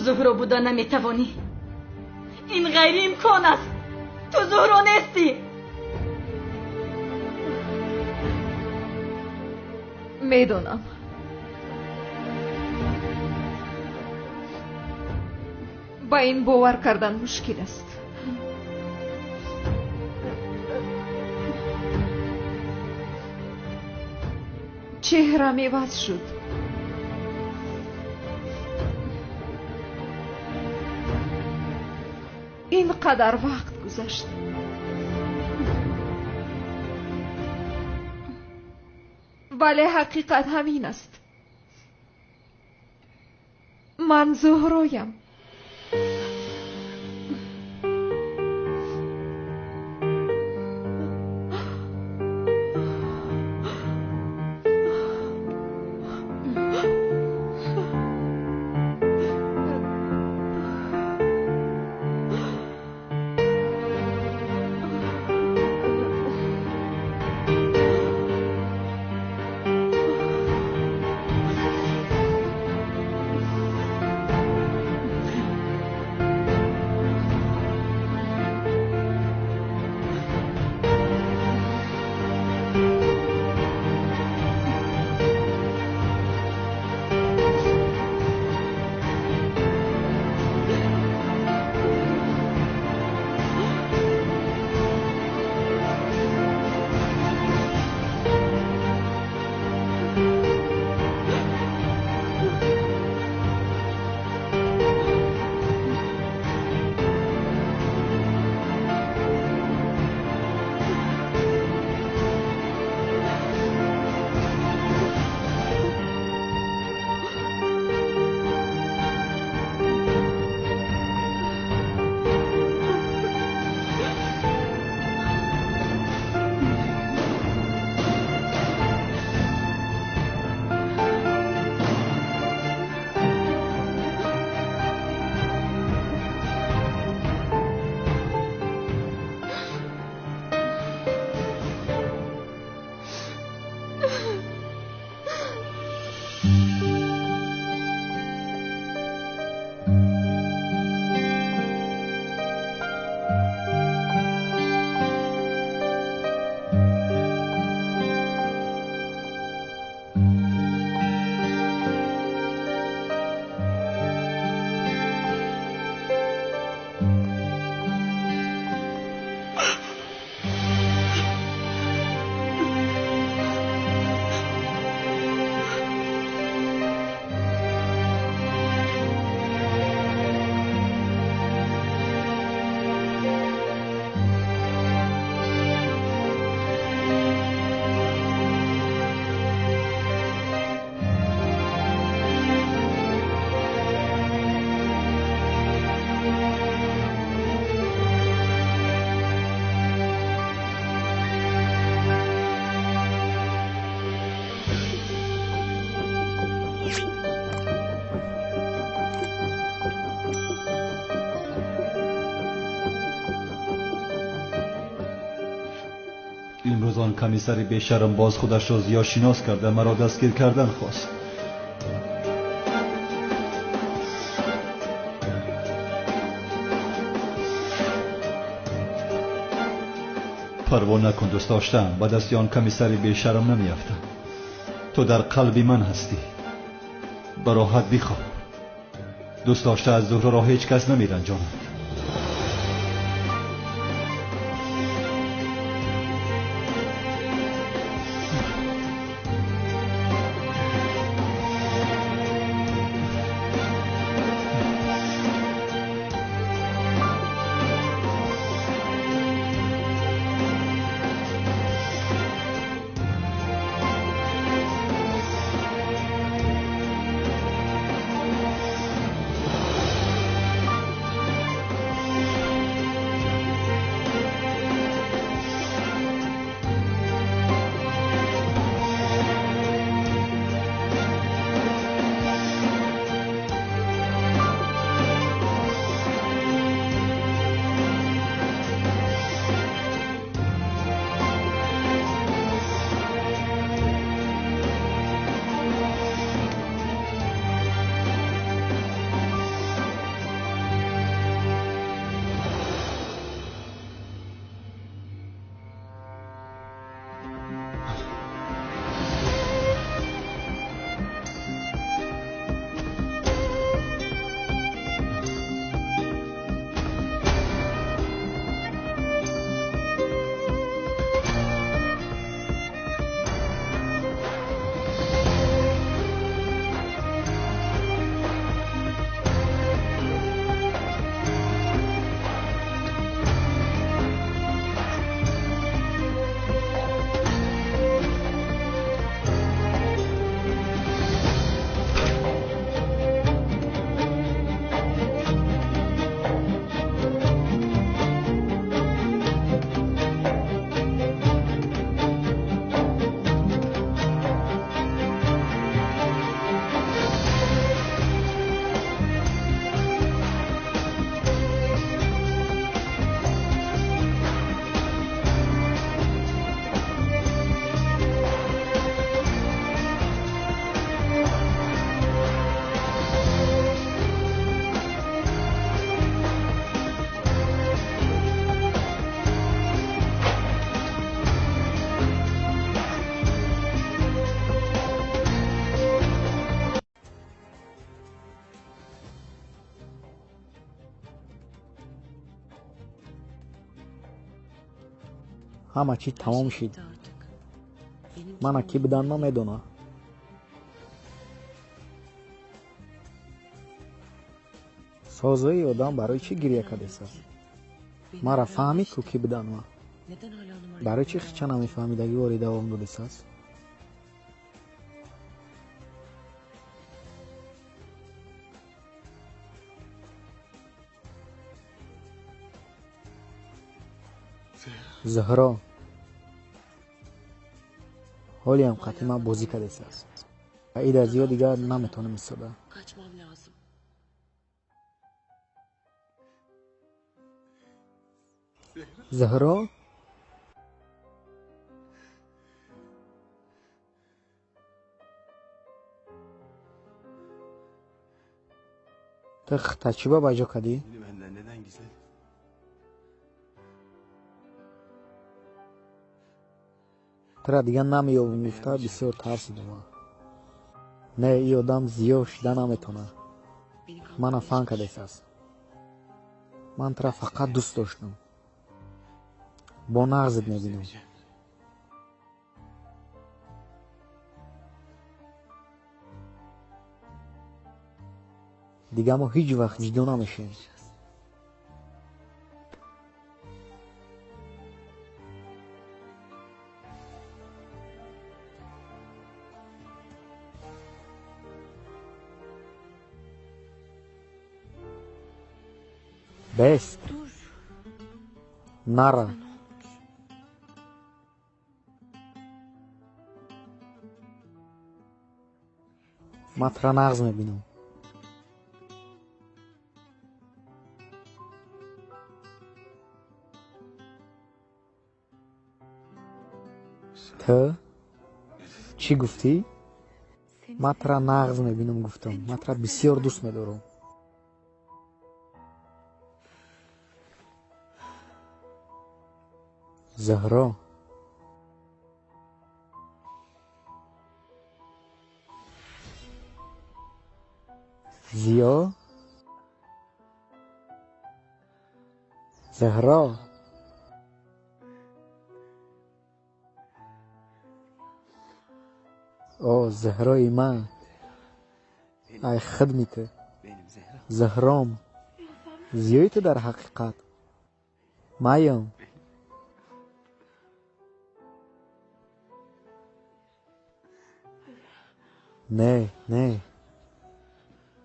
Зуҳро буда наметавонӣ. Ин ғайриимкон аст. Ту Зуҳро нестӣ. Медонам. Ба ин бовар кардан мушкил аст. Чеҳрам иваз шуд. Ин қадар вақт гузашт. Вале ҳақиқат ҳамин аст. Ман Зуҳроям. Имрӯз он комиссари бешарм боз худашро зиёдшинос карда маро дастгир кардан хост. Парво накун, дӯст доштаам, ба дасти он комиссари бешарм намеафтам. Ту дар қалби ман ҳастӣ. Ба роҳат бихоб. Дӯст дошта аз Зуҳроро ҳеҷ кас намеранҷонад. Ҳама чиз тамом шид. Мана кӣ будан ма медона. Созои одам барои чӣ гиря кардесааст? Мара фаҳмид ку кӣ будан ма. Барои чӣ хича намефаҳмидагӣ вори давом додесааст? Зуҳро ҳолиам қатъи ман бозӣ кардесааст. Ва ида зиёд дигар наметавонам истода. Зуҳро ту хита чӣ ба баҷо кардӣ? Тура дигар намеёбам гуфта бисёр тарсидам. Не, ин одам зиёд шида наметавонад. Мана фан кардесааст. Ман тура фақат дӯст доштам. Бо нағзит мебинам. Дигар мо ҳеҷ вақт ҷудо намешавем. Бест. Нара. Ман тура нағз мебинам. Ту чӣ гуфтӣ? Ман тура нағз мебинам гуфтам. Ман тура бисёр дӯст медорам. Зуҳро Зиё Зуҳро О, Зуҳрои ман, ай хидми ту, Зуҳром, зиёи ту дар ҳақиқат маям. Не, не,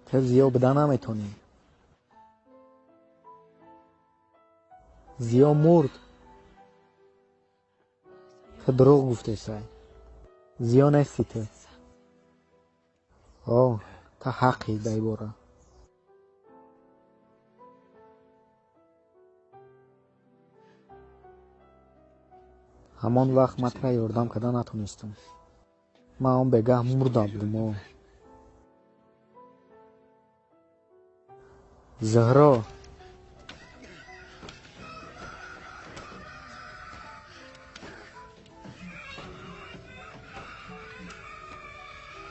ту зиё буда наметавонӣ. Зиё мурд. Ту дурӯғ гуфтесай. Зиё нести ту. О, ту ҳаққӣ дар ин бора. Ҳамон вақт ман тура ёрдам карда натонистам. Ман он бегаҳ мурда будам. О, Зуҳро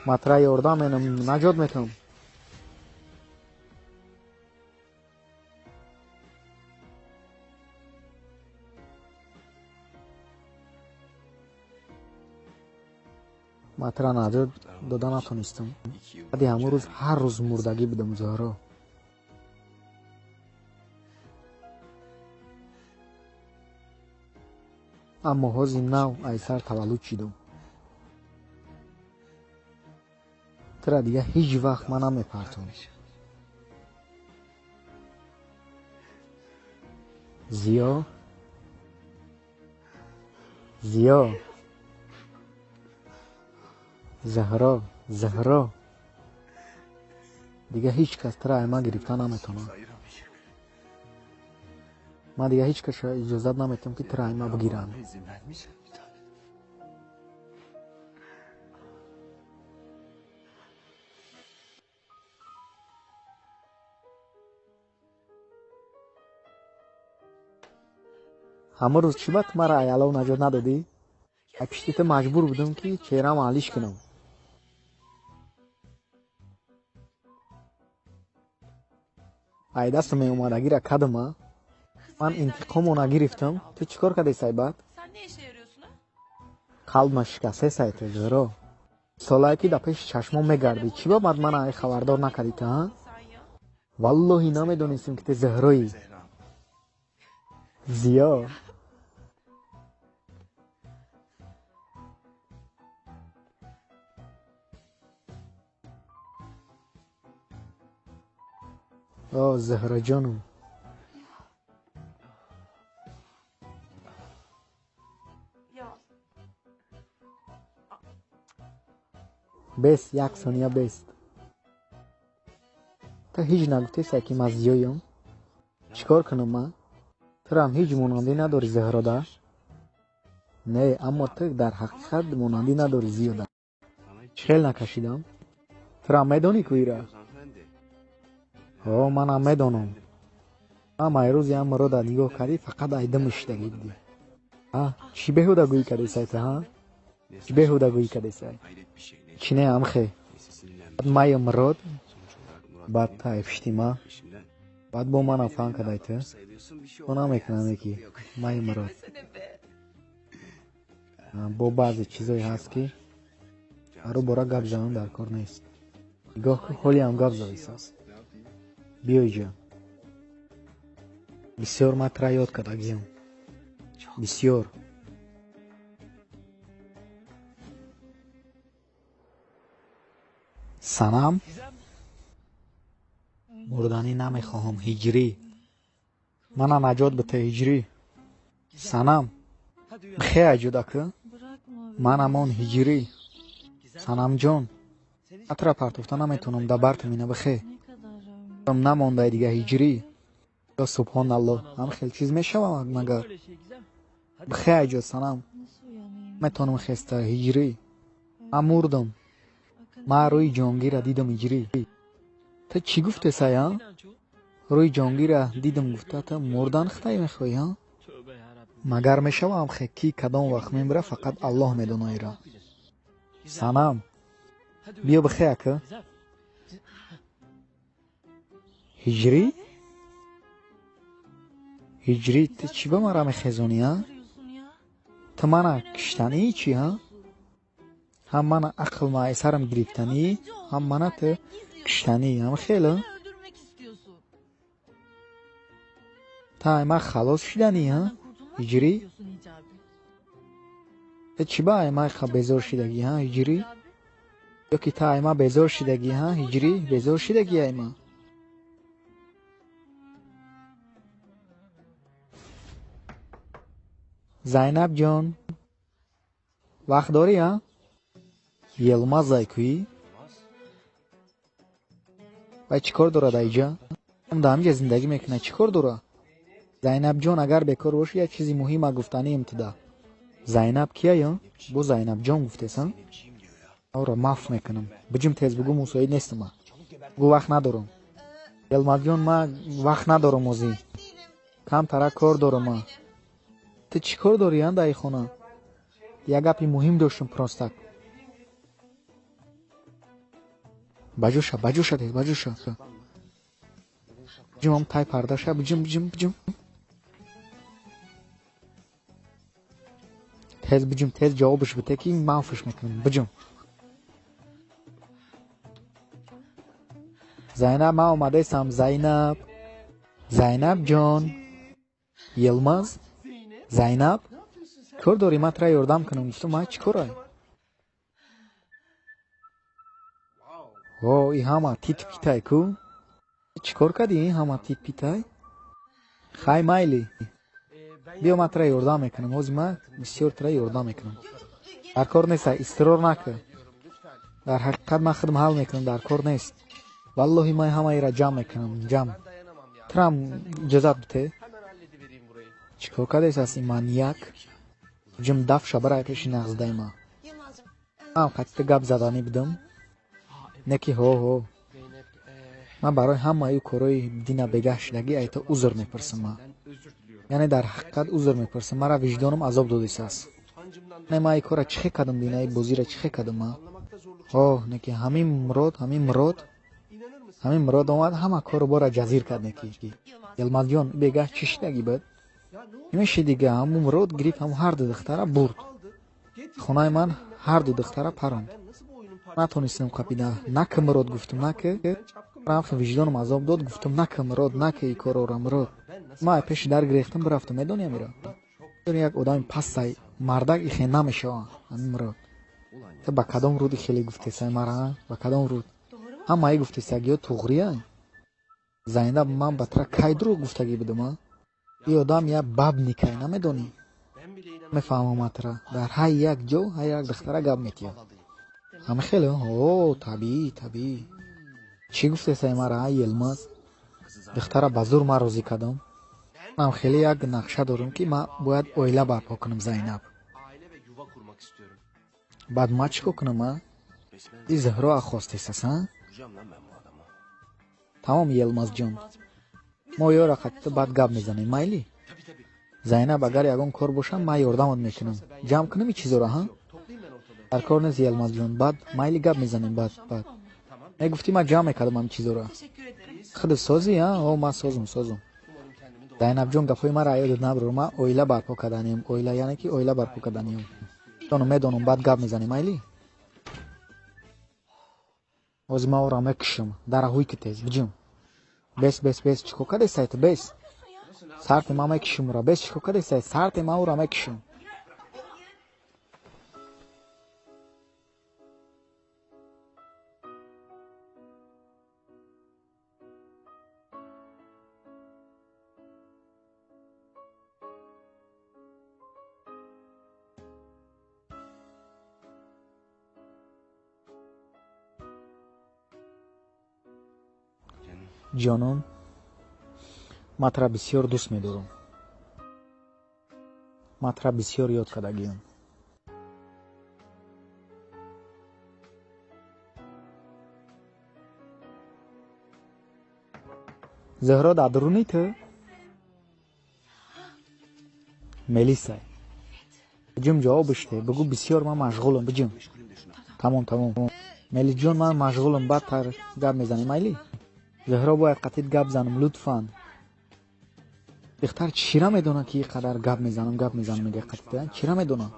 ман тура ёрдам менам, наҷот метавам. Ман тура наҷот дода натонистам. Баъди ҳамон рӯз ҳар рӯз мурдагӣ будам, Зуҳро. Аммо ҳозир нав айсар таваллуд шидам. Тура дигар ҳеҷ вақт ман намепартом. Зиё Зиё Зуҳро Зуҳро дигар ҳеҷ кас тура ай ман гирифта наметавонад. Ман дигар ҳеҷ касро иҷозат наметавам ки тура ай ман бигиранд. Ҳамон рӯз чӣ ба ту маро ай алов наҷот надодӣ? Ай пишти ту маҷбур будам ки чеҳраам алиш кунам. Ай дастам меомадагиро кардам, а? Ман интиқомо нагирифтам. Ту чӣ кор кардӣ, Сайбат? Қалбма шикастесай ту, Зуҳро. Солае ки дар пеши чашмон мегардӣ, чӣ ба баъд мана ай хабардор накардӣ ту, ҳа? Валлоҳи намедонистем, ки ту Зуҳроӣ. Зиё. О, Зуҳроҷоном. Бес, як сония бест. Ту ҳеҷ нагуфтесай, ки ман зиёём? Чӣ кор кунам ман? Турам ҳеҷ монандӣ надорӣ, Зуҳрода? Не, аммо ту дар ҳақиқат монандӣ надорӣ, Зиёда. Чӣ хел накашидам? Турам медонӣ ку ира? Ҳо, манам медонам. Ман майрӯзи ам Мурода нигоҳ кардӣ, фақат айдим шидагӣ будӣ. А, чӣ беҳуда гӯӣ кардесай ту, ҳа? Чӣ беҳуда гӯӣ кардесай? Чӣ не, амхе? Баъд майи Мурод, баъд тай пишти ма, баъд бо манам фан кардай ту. Ту намекунам ки майи Мурод. Бо баъзе чизое ҳаст, ки ҳару бора гап задан дар кор нест. Нигоҳ кун, ҳолиам гап задисааст. Биё иҷа. Бисёр ман тура ёд кардагиам. Бисёр. Санам, мурданӣ намехоҳам, ҳиҷрӣ. Мана наҷот бите, ҳиҷрӣ. Санам, бихе аҷудаку. Манамон ҳиҷрӣ. Санамҷон, ман тура партофта наметавонам, дар бартам ина бихе. Намондай дига, ҳиҷрӣ. Ё субҳоналлоҳ, ҳам хел чиз мешавад магар? Бихе аҷуд, санам. Метавонам хеста, ҳиҷрӣ. Ман мурдам. Ман рӯи ҷонгирра дидам, ҳиҷрӣ. Ту чӣ гуфтесай, а? Рӯи ҷонгирра дидам гуфта, ту мурдан хитай мехоҳӣ, а? Магар мешавам хе, ки кадом вақт мемира, фақат Аллоҳ медона ира. Санам, биё бихе ака. Ҳиҷрӣ? Ҳиҷрӣ, ту чӣ ба мара мехезонӣ, а? Ту мана киштанӣ чӣ, а? Ҳам мана ақл маайсарам гирифтанӣ, ҳам мана ту киштанӣ, ҳам хеле? Та ай ман халос шиданӣ, ҳа? Ҳиҷрӣ? Ту чӣ ба ай ман безор шидагӣ, ҳа, ҳиҷрӣ? Ё ки та ай ман безор шидагӣ, ҳа, ҳиҷрӣ? Безор шидагӣ ай ман? Зайнаб ҷон, вақт дорӣ, ҳа? Йилмаз зайкӯӣ? Вай чӣ кор дорад айҷа? Дар ҳаминҷа зиндагӣ мекунад, чӣ кор дорад? Зайнабҷон, агар бекор бошӣ, як чизи муҳима гуфтанием туда. Зайнаб кияё? Бо Зайнабҷон гуфтес, ҳа? Ора маф мекунам. Биҷим тез бугӯ, мусоид нестам ман. Гӯ вақт надорам. Йилмазҷон, ман вақт надорам озӣ. Камтара кор дорам ман. Ту чӣ кор дорӣ, ҳа, дар ин хона? Як гапи муҳим доштам простак. Баҷоша, баҷоша тез, баҷоша. Биҷим тай пардаша, биҷим, биҷим, биҷим. Тез биҷим, тез ҷавобаш бите, ки манфиш мекунам. Биҷим. Зайнаб, ман омадаистам, Зайнаб. Зайнаб ҷон. Йилмаз? Зайнаб? Кор дорӣ, ман тура ёрдам кунам. Гуфтам, ман чӣ корай? О, и ҳама тит питай ку? Чӣ кор кардӣ, ин ҳама тит питай? Хай майли. Биё, ман тура ёрдам мекунам. Ҳозир ман бисёр тура ёрдам мекунам. Дар кор нест, истирор накун. Дар ҳақиқат ман худам ҳал мекунам, дар кор нест. Валлоҳи ман ҳамаира ҷамъ мекунам, ҷамъ. Турам иҷозат бите. Чӣ кор кардес аст ин маньяк? Ҷим дафша барай пеши нағздаи ман. Ман қатита гап заданӣ будам. Не ки ҳо ҳо. Ман барои ҳамаи корҳои дина бегаҳ шидагӣ айто узр мепурсам ман. Яъне дар ҳақиқат узр мепурсам. Мара виҷдонам азоб додисааст. Не, ман ин корра чӣ хе кардам, дина ин бозиро чӣ хе кардам ман? Ҳо, не ки ҳамин Мурод, ҳамин Мурод, ҳамин Мурод омад, ҳама кору бора ҷазир кард не ки. Йилмазҷон, бегаҳ чӣ шидагӣ буд? Меши дига ҳамун Мурод гирифт ҳамун ҳарду духтара бурд. Хонаи ман ҳарду духтара паронд. Натонистам қапида. Наки Мурод гуфтам, наки. Рафтам виҷдонам азоб дод, гуфтам наки Мурод, наки и корора Мурод. Ман пеши дар гирехтам, бирафтам, медонӣ амира? Як одами пастай мардак ихе намешава ҳамин Мурод. Ту ба кадом руди хеле гуфтесай мара? Ба кадом руд? Ҳамаи гуфтесаг ё туғрия? Зайнаб ман ба тра кай дурӯғ гуфтагӣ будам, а? И одам як бабникай, намедонӣ? Мефаҳмам атра. Дар ҳар як ҷо ҳар як духтара гап метиҳад. Ҳама хеле? О, табиӣ, табиӣ. Чӣ гуфтесай мара, а, Йилмаз? Духтара ба зур ман розӣ кардам. Ман хеле як нақша дорам, ки ман бояд оила барпо кунам, Зайнаб. Баъд ман чӣ кор кунам, а? И Зуҳро хостесас, а? Тамом, Йилмазҷон. Мо ёра қатита баъд гап мезанем, майли? Зайнаб, агар ягон кор бошам, ман ёрдамат мекунам. Ҷамъ кунам и чизоро, ҳа? Дар кор нест, Йилмазҷон. Баъд майли гап мезанем, баъд, баъд. Мегуфтӣ ман ҷамъ мекардам ҳамин чизоро. Худат созӣ, а? О, ман созум, созум. Зайнабҷон, гапҳои маро ёдат набарор. Ман оила барпо карданиям. Оила, яъне ки оила барпо карданиям. Медонам, медонам, баъд гап мезанем, майли? Ҳозир ман ӯро мекушам. Дара ҳуй ки тез, биҷум. Бес, бес, бес, чӣ кор кардесай ту, бес? Сарте ман мекушам ӯро, бес, чӣ кор кардесай? Сарте ман ӯро мекушам. Ҷонон, ман тура бисёр дӯст медорам. Ман тура бисёр ёд кардагиам. Зуҳро дар дуруни ту? Мелисай. Биҷум ҷавоб биште, бигӯ бисёр ман машғулам, биҷум. Тамом, тамом. Мелисҷон, ман машғулам, баъд тар гап мезанем, майли? Зуҳро бояд қатит гап занам, лутфан. Духтар чира медонад, ки ин қадар гап мезанам, гап мезанам, мега қатита? Чира медонад?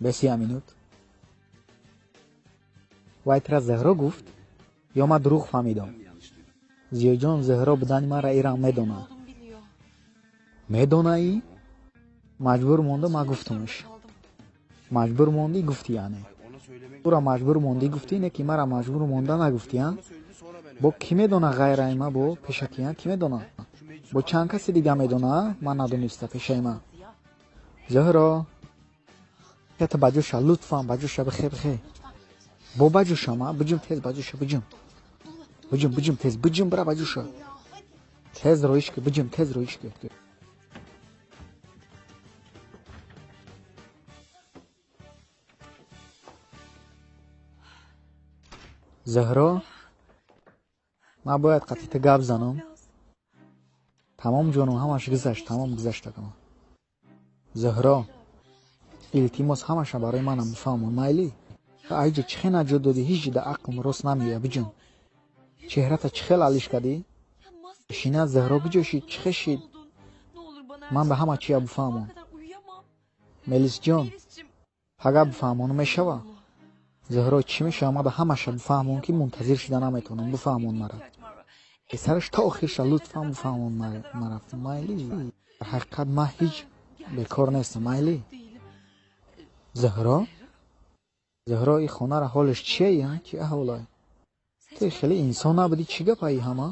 Бес я минут. Вай тра Зуҳро гуфт, ё ман дурӯғ фаҳмидам? Зиёҷон, Зуҳро будани маро ирам медонад. Медонаӣ? Маҷбур монда ман гуфтамш. Маҷбур мондӣ гуфтӣ, яъне. Ӯро маҷбур мондӣ гуфтӣ, не ки маро маҷбур монда нагуфтӣ, а? Бо кӣ медона ғайраи ма, бо пешакӣ, а? Кӣ медона? Бо чанд каси дига медона, ман надониста пешаи ман. Зуҳро, хета баҷоша, лутфан баҷоша, бихе, бихе. Бо баҷошам, а? Биҷум тез баҷоша, биҷум. Биҷум, биҷум тез, биҷум бира баҷоша. Тез роиш ки, биҷум тез роиш ки. Зуҳро, ман бояд қатита гап занам. Тамом ҷонум, ҳамаш гузашт, тамом гузашт акама. Зуҳро, илтимос ҳамаша барои манам бифаҳмон, майли? Айҷа чӣ хел наҷот додӣ, ҳеҷ ҷида ақлм рост намеояд, биҷун. Чеҳрата чӣ хел алиш кардӣ? Шина Зуҳро куҷо шид, чӣ хел шид? Ман ба ҳама чия бифаҳмон. Мелисҷон, пага бифаҳмонам мешава? Зуҳро, чӣ мешава? Ман ба ҳамаша бифаҳмон, ки мунтазир шида наметавонам, бифаҳмон мара. Сараш то охирша лутфан бифаҳмон мара. Майли? Дар ҳақиқат ман ҳеҷ бекор нестам, майли? Зуҳро? Зуҳро, ин хонара ҳолаш чие, чӣ аҳволай? Ту хеле инсон набудӣ, чӣ гапаи ҳама?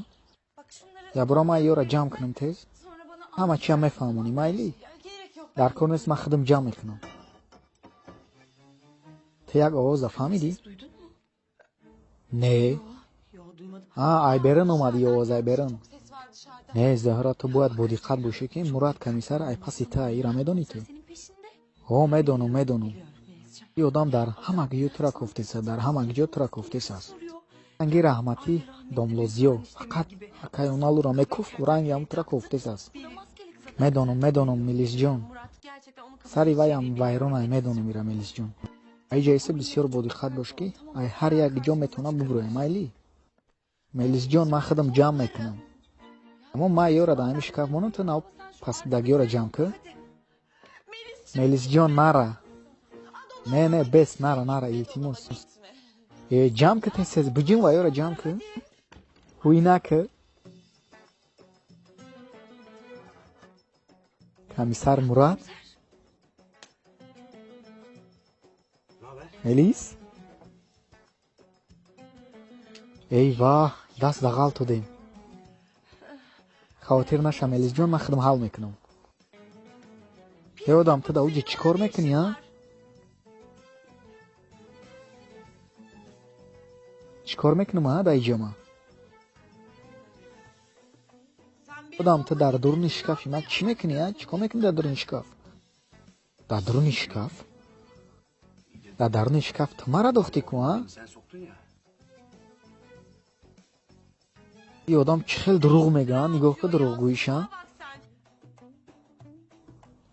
Ябора ман ёра ҷамъ кунам тез? Ҳама чиам мефаҳмонӣ, майли? Дар кор нест, ман худам ҷамъ мекунам. Ту як овоза фаҳмидӣ? Не. А, айберин омад и овоз, айберин. Не, Зуҳро, ту бояд бодиққат бошӣ, ки Мурад комиссар ай паси ту, ира медонӣ ту? О, медонам, медонам. И одам дар ҳама ҷо тура кофтеса, дар ҳама ҷо тура кофтесааст. Ранги раҳматӣ домлозиё, фақат акайоналура мекуфт, ранги ҳам тура кофтесааст. Медонам, медонам, Мелисҷон. Сари ваям вайронай, медонам ира, Мелисҷон. Айҷа иса бисёр бодиққат бош, ки ай ҳар як ҷо метавонам бубурӯям, майли? Мелисҷон, ман худам ҷамъ мекунам. Аммо ман ёра дар ҳамин шкаф монам, ту нав Пас дагиёра ҷамъ кӣ. Мелисҷон, нара. Не, не, бес, нара, нара, илтимос. Э, ҷамъ кӣ тез тез, биҷим ва ёра ҷамъ кӣ. Ҳуй накӣ. Комиссар Мурад? Мелис? Эй ваҳ, даст дағал додем. Хавотир наша, Мелисҷон, ман худам ҳал мекунам. Э одам, ту дар уҷа чӣ кор мекунӣ, а? Чӣ кор мекунам, а, дар иҷа ман? Одам, ту дар дуруни шкафи ман чӣ мекунӣ, а? Чӣ кор мекунӣ дар дуруни шкаф? Дар дуруни шкаф? Дар даруни шкаф ту мара дохтӣ ку, а? И одам чӣ хел дурӯғ мегӯяд, нигоҳ ку дурӯғгӯиша.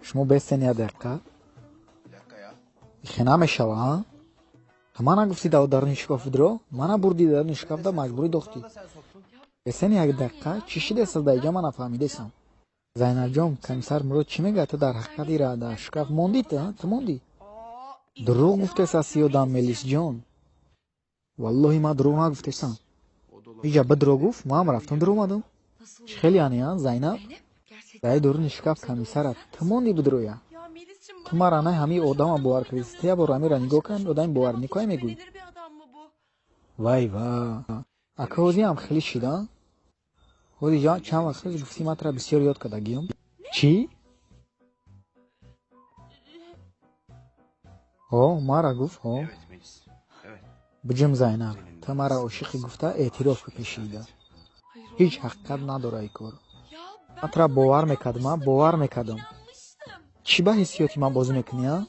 Шумо бестен як дақиқа. Ихе намешава, а? Ту мана гуфтӣ дар даруни шкаф бидро, мана бурдӣ дар даруни шкаф, да маҷбурӣ дохтӣ. Бестен як дақиқа, чӣ шидеста дар иҷа, ман нафаҳмидесам. Зайнабҷон, комиссар Мурод чӣ мегӯяд? Ту дар ҳақиқат ира дар шкаф мондӣ, ту, ту мондӣ? Дурӯғ гуфтеса си одам, Мелисҷон. Валлоҳи ман дурӯғ нагуфтесам. Иҷа бидро гуфт, манам рафтам дуромадам. Чӣ хел яъне, а, Зайнаб? Дар дуруни шкаф комиссара ту мондӣ бидроя? Ту мара най ҳамин одама бовар кардӣ. Ту як бор ҳаминро нигоҳ кун, одами боварникое мегӯӣ. Вай ва. Ака ҳозиам хеле шида? Ҳози чанд вақт пеш гуфтӣ ман тура бисёр ёд кардагиём. Чӣ? Ҳо, мара гуфт, ҳо. Биҷим Зайнаб, ту мара ошиқӣ гуфта эътироф кӣ пешида. Ҳеҷ ҳақиқат надора ин кор. Ман тура бовар мекардам, а, бовар мекардам. Чӣ ба ҳиссиёти ман бозӣ мекунӣ, а?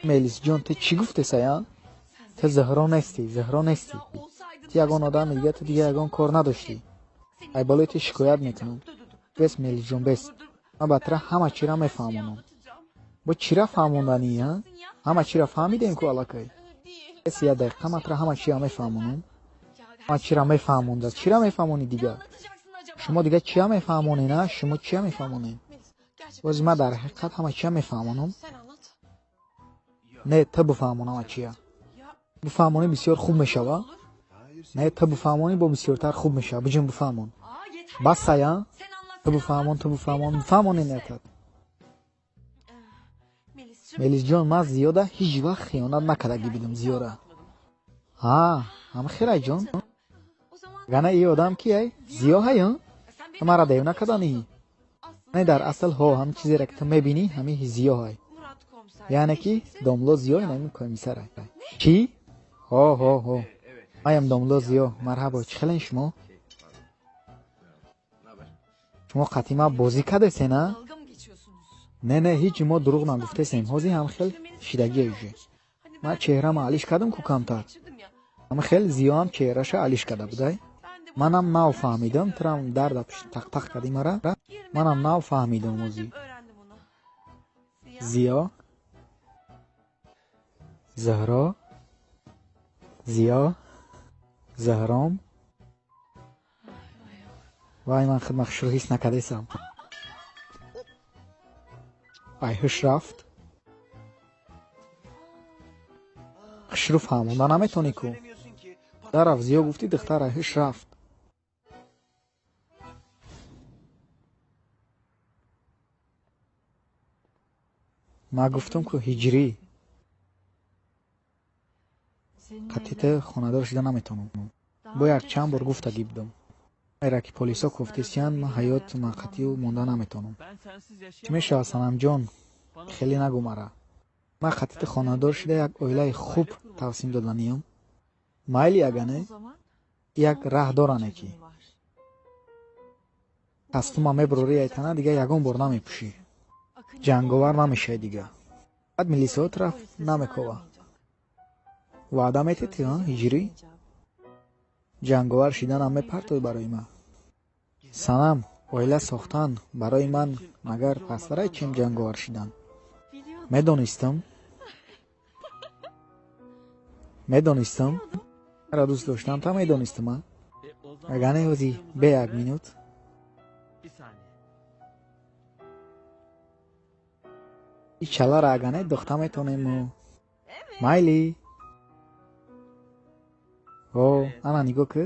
Мелисҷон, ту чӣ гуфтесай, а? Ту Зуҳро нестӣ, Зуҳро нестӣ. Ту ягон одами дига, ту дига ягон кор надоштӣ. Ай болои ту шикоят мекунам. Бес, Мелисҷон, бес. Ман ба тура ҳама чиро мефаҳмонам. Бо чира фаҳмонданӣ, а? Ҳама чиро фаҳмидем ку аллакай. Бес, як дақиқа, ман тура ҳама чиро мефаҳмонам. Ман чиро мефаҳмонда? Чира мефаҳмонӣ дига? Шумо дига чия мефаҳмонед, а? Шумо чия мефаҳмонед? Боз ман дар ҳақиқат ҳама чия мефаҳмонам. Не, ту бифаҳмон ҳама чия. Бифаҳмонӣ бисёр хуб мешава. Не, ту бифаҳмонӣ бо бисёртар хуб мешава. Биҷин бифаҳмон. Басай, а? Ту бифаҳмон, ту бифаҳмон, бифаҳмонӣ нетат. Мелисҷон, ман зиёда ҳеҷ вақт хиёнат накардагӣ бидум зиёра. Ҳа, ҳама хелай ҷон. Гана и одам ки ай? Зиё ҳай, а? Ту мара девона карданӣ? Не, дар асл ҳо, ҳамин чизеро ки ту мебинӣ, ҳамин зиё ҳай. Яъне ки домло зиё ин комиссар ай. Чӣ? Ҳо, ҳо, ҳо. Маям домло зиё. Марҳабо, чӣ хелен шумо? Шумо қатъи ман бозӣ кардесен, а? Не, не, ҳеҷ мо дурӯғ нагуфтесем. Ҳозир ҳам хел шидагие уже. Ман чеҳрама алиш кардам ку камтар. Ҳама хел зиёам чеҳраша алиш карда будай. Манам нав фаҳмидам, турам дарда пушт тақ-тақ кардӣ мара. Манам нав фаҳмидам ҳозир. Зиё, Зуҳро, Зиё, Зуҳром. Вай, ман худма хушрӯ ҳис накардесам. Ай ҳуш рафт. Хушрӯ фаҳмонда наметонӣ ку. Дарафт зиё гуфтӣ, духтар ай ҳуш рафт. Ман гуфтам ку ҳиҷрӣ. Қатъи ту хонадор шуда наметавонам. Бо як чанд бор гуфтагӣ будам. Айра ки полисо кофтесиян, ман ҳаёт ман қатъию монда наметавонам. Чӣ мешавад, Санамҷон? Хеле нагӯ мара. Ман қатъи ту хонадор шуда як оилаи хуб тавсим доданиям. Майли ягане? Як раҳ доране ки. Аз ту ман мебурорӣ айтана, дига ягон бор намепӯшӣ. Ҷанговар намешавӣ дига. Баъд милисиҳо тура намекова. Ваъда мететӣ, а, ҳиҷрӣ? Ҷанговар шиданам мепартоӣ барои ман. Санам, оила сохтан барои ман магар пасттарай чем ҷанговар шидан? Медонистам. Медонистам. Маро дӯст доштам, та медонистам, а? Агар не ҳозир бе як минут. И чалара агане духта метонем мо. Майли. О, ана нигоҳ ки.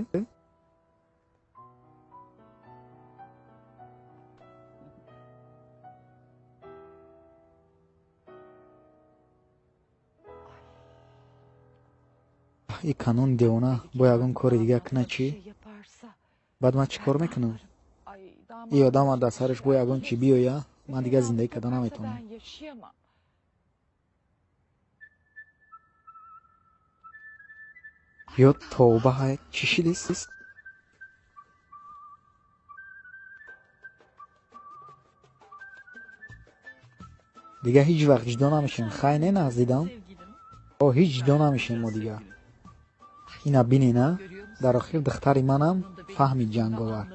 И канун девона бо ягон кори дига кина чӣ? Баъд ман чӣ кор мекунам? И одама дар сараш бо ягон чӣ биёя, ман дигар зиндагӣ карда наметавонам. Ё тавба, чӣ шидист? Дигар ҳеҷ вақт ҷудо намешем. Хай не наздидам? О, ҳеҷ ҷудо намешем мо дигар. Ина бинена, дар охир духтари манам фаҳмид ҷанговар.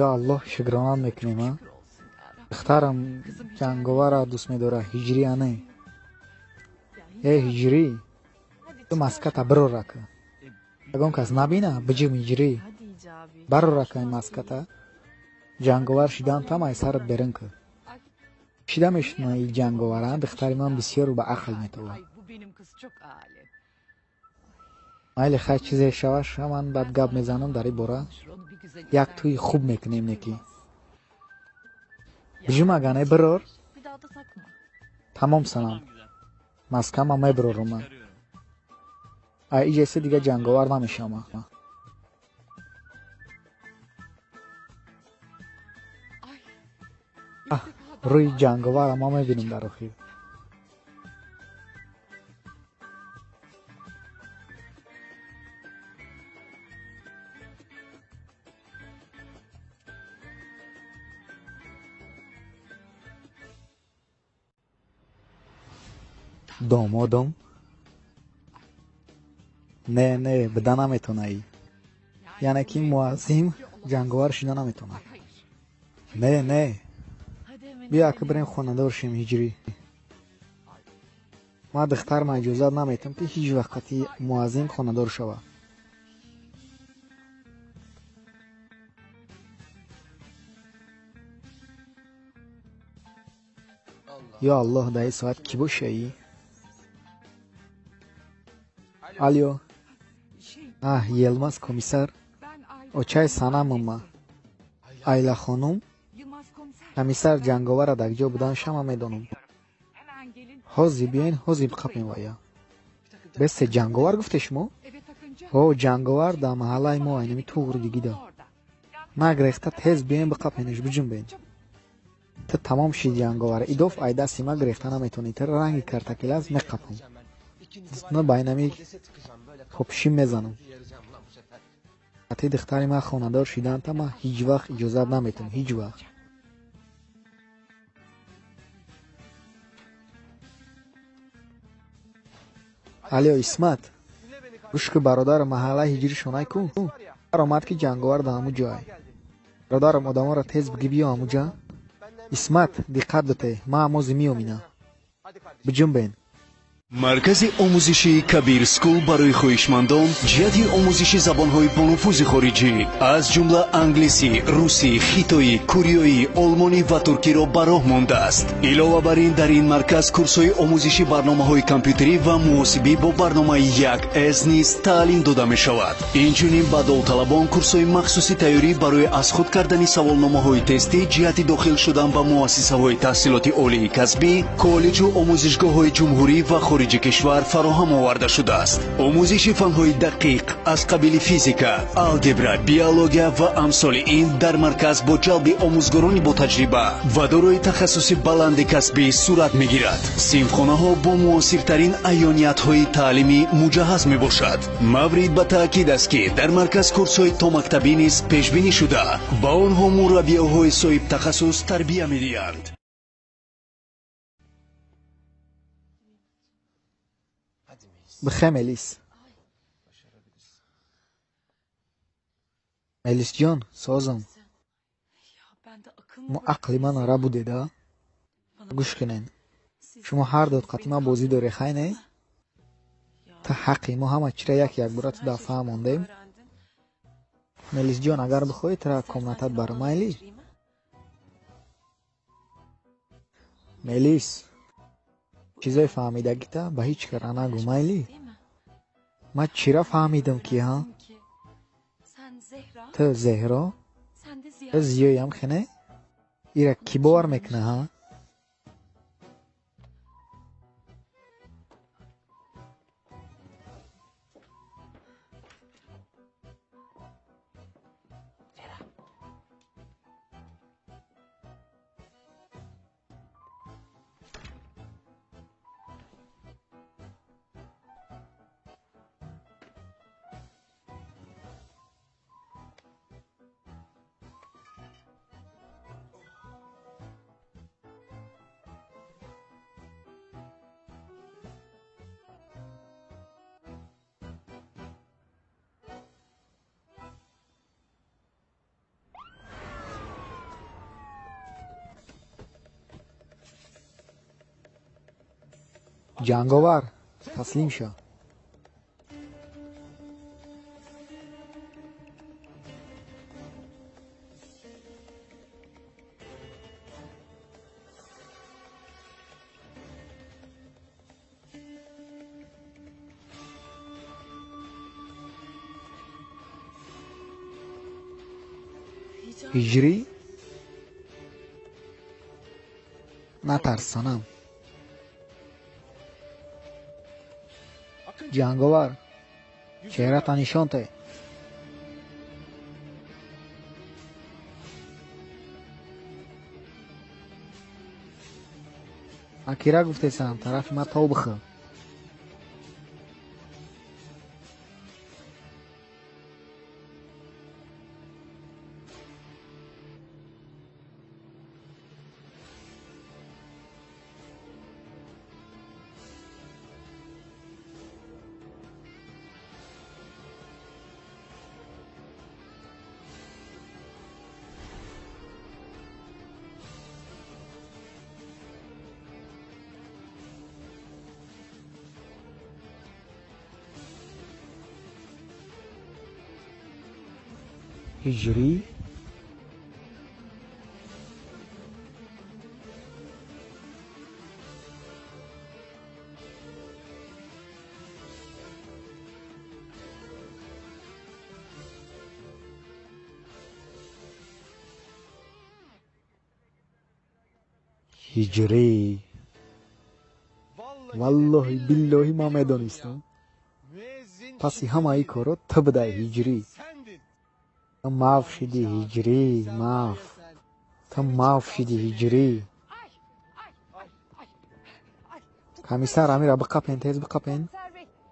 Ё Аллоҳ, шукронат мекунем, а? Духтарам ҷанговарро дӯст медорад, ҳиҷрия не. Э, ҳиҷрӣ, ту маската бирора ка. Ягон кас набина, биҷим ҳиҷрӣ. Барора ка ин маската. Ҷанговар шидан там ай сарат берин ка. Шида мешуна и ҷанговар, а? Духтари ман бисёр ба ақл метобад. Майли, хай чизе шава, ман баъд гап мезанам дар ин бора. Як тӯи хуб мекунем неки. Биҷум агане бирор. Тамом санам. Маскама мебирорум ман. Ай иҷасе дига ҷанговар намешавам. Рӯи ҷанговарро ман мебинам дар охир. Домодом? Не, не, буда наметонаӣ. Яъне ки муаззим ҷанговар шида наметавонад. Не, не. Биё ака бирем хонадор шем ҳиҷрӣ. Ман духтарма иҷозат наметам ки ҳеҷ вақт қати муаззим хонадор шавад. Ё Аллоҳ, дар ин соат кӣ бошаӣ? Алё. Аҳ, Йилмаз комиссар. Очаи санамам ман. Айла хонум? Комиссар ҷанговарра дар ҷо будан шама медонам. Ҳозир биёен, ҳозир биқапем вая. Бесе ҷанговар гуфте шумо? Ҳо, ҷанговар дар маҳаллаи мо айнами туғри дигида. Нагрехта тез биёен биқапенаш, биҷунбен. Ту тамом шид ҷанговар. Идоф ай дасти ман гирехта наметавонӣ. Ту ранги картакилаз меқапам. На ба инами хобшим мезанам. Ати духтари ман хонадор шиданта ман ҳеҷ вақт иҷозат наметавам, ҳеҷ вақт. Алё, Исмат, гӯш ки бародарам маҳаллаи ҳиҷрӣ шонай ку? Омад ки ҷанговар дар ҳамун ҷой. Бародарам одамонро тез бигӣ биё ҳамун ҷа. Исмат, диққат бите, ман ҳамози меом ина. Биҷунбен. Маркази омӯзишии Кабир Скул барои хоҳишмандон ҷиҳати омӯзиши забонҳои бонуфузи хориҷӣ аз ҷумла англисӣ, русӣ, хитоӣ, кореоӣ, олмонӣ ва туркиро ба роҳ мондааст. Илова бар ин, дар ин марказ курсҳои омӯзиши барномаҳои компютерӣ ва муҳосибӣ бо барномаи 1С низ таълим дода мешавад. Инчунин ба довталабон курсҳои махсуси тайёрӣ барои аз худ кардани саволномаҳои тестӣ ҷиҳати дохил шудан ба муассисаҳои таҳсилоти олии касбӣ, коллеҷу омӯзишгоҳҳои ҷумҳурӣ ва хориҷи кишвар фароҳам оварда шудааст. Омӯзиши фанҳои дақиқ аз қабили физика, алгебра, биология ва амсоли ин дар марказ бо ҷалби омӯзгорони ботаҷриба ва дорои тахассуси баланди касбӣ сурат мегирад. Синфхонаҳо бо муосиртарин аёниятҳои таълимӣ муҷаҳҳаз мебошад. Маврид ба таъкид аст, ки дар марказ курсҳои томактабӣ низ пешбинӣ шуда, ба онҳо мураббиёҳои соҳибтахассус тарбия медиҳанд. Бихе, Мелис. Мелисҷон, созам. Мо ақли ман ара будеда? Гӯш кунен. Шумо ҳар дод қати ман бозӣ дорӣ, хай не? Та ҳаққи мо ҳама чира як якбора ту дар фаҳм мондем. Мелисҷон, агар бихоҳӣ, тура комнатат барам, майли? Мелис, чизои фаҳмидагита ба ҳеҷ кара нагӯ, майли? Ман чира фаҳмидам ки, ҳа? Ту Зеҳро? Ту Зиёям хене? Ира кӣ бовар мекуна, ҳа? Ҷанговар, таслим шав. Ҳиҷрӣ? Натарс, санам. Ҷанговар, чеҳрата нишон те. Ман кира гуфтесам, тарафи ман тов бихӯр. Ҳиҷрӣ? Ҳиҷрӣ. Валлоҳи биллоҳи ман медонистам. Паси ҳамаи корро ту будай, ҳиҷрӣ. Ту маф шидӣ, ҳиҷрӣ, маф. Ту маф шидӣ, ҳиҷрӣ. Комиссар, амира биқапен, тез биқапен.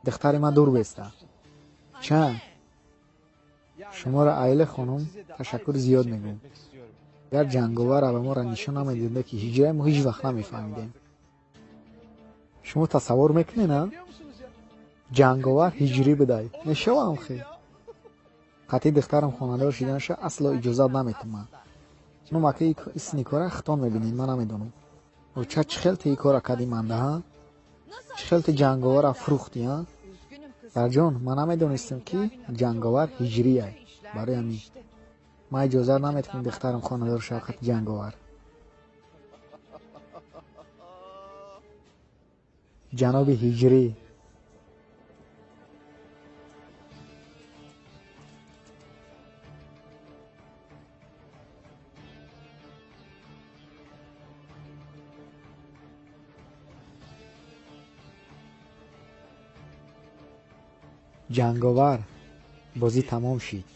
Духтари ман дур беста. Ча? Шуморо Айле хонум ташаккури зиёд мегӯм. Агар ҷанговара ба моро нишон намедида ки ҳиҷраи мо ҳеҷ вақт намефаҳмидем. Шумо тасаввур мекунед, а? Ҷанговар ҳиҷрӣ будай. Мешавам хе. Қатъи духтарам хонадор шиданаша асло иҷозат наметумам. Ну мака исни кора хитон мебинед, ман намедонам. Оча чӣ хел ти кора кардӣ манда, ҳа? Чӣ хел ти ҷанговара фурӯхтӣ, ҳа? Сарҷон, ман намедонистам ки ҷанговар ҳиҷрияй. Барои ҳамин ман иҷозат наметавонам духтарам хонадор шавад қати ҷанговар. Ҷаноби ҳиҷрӣ. Ҷанговар, бозӣ тамом шид.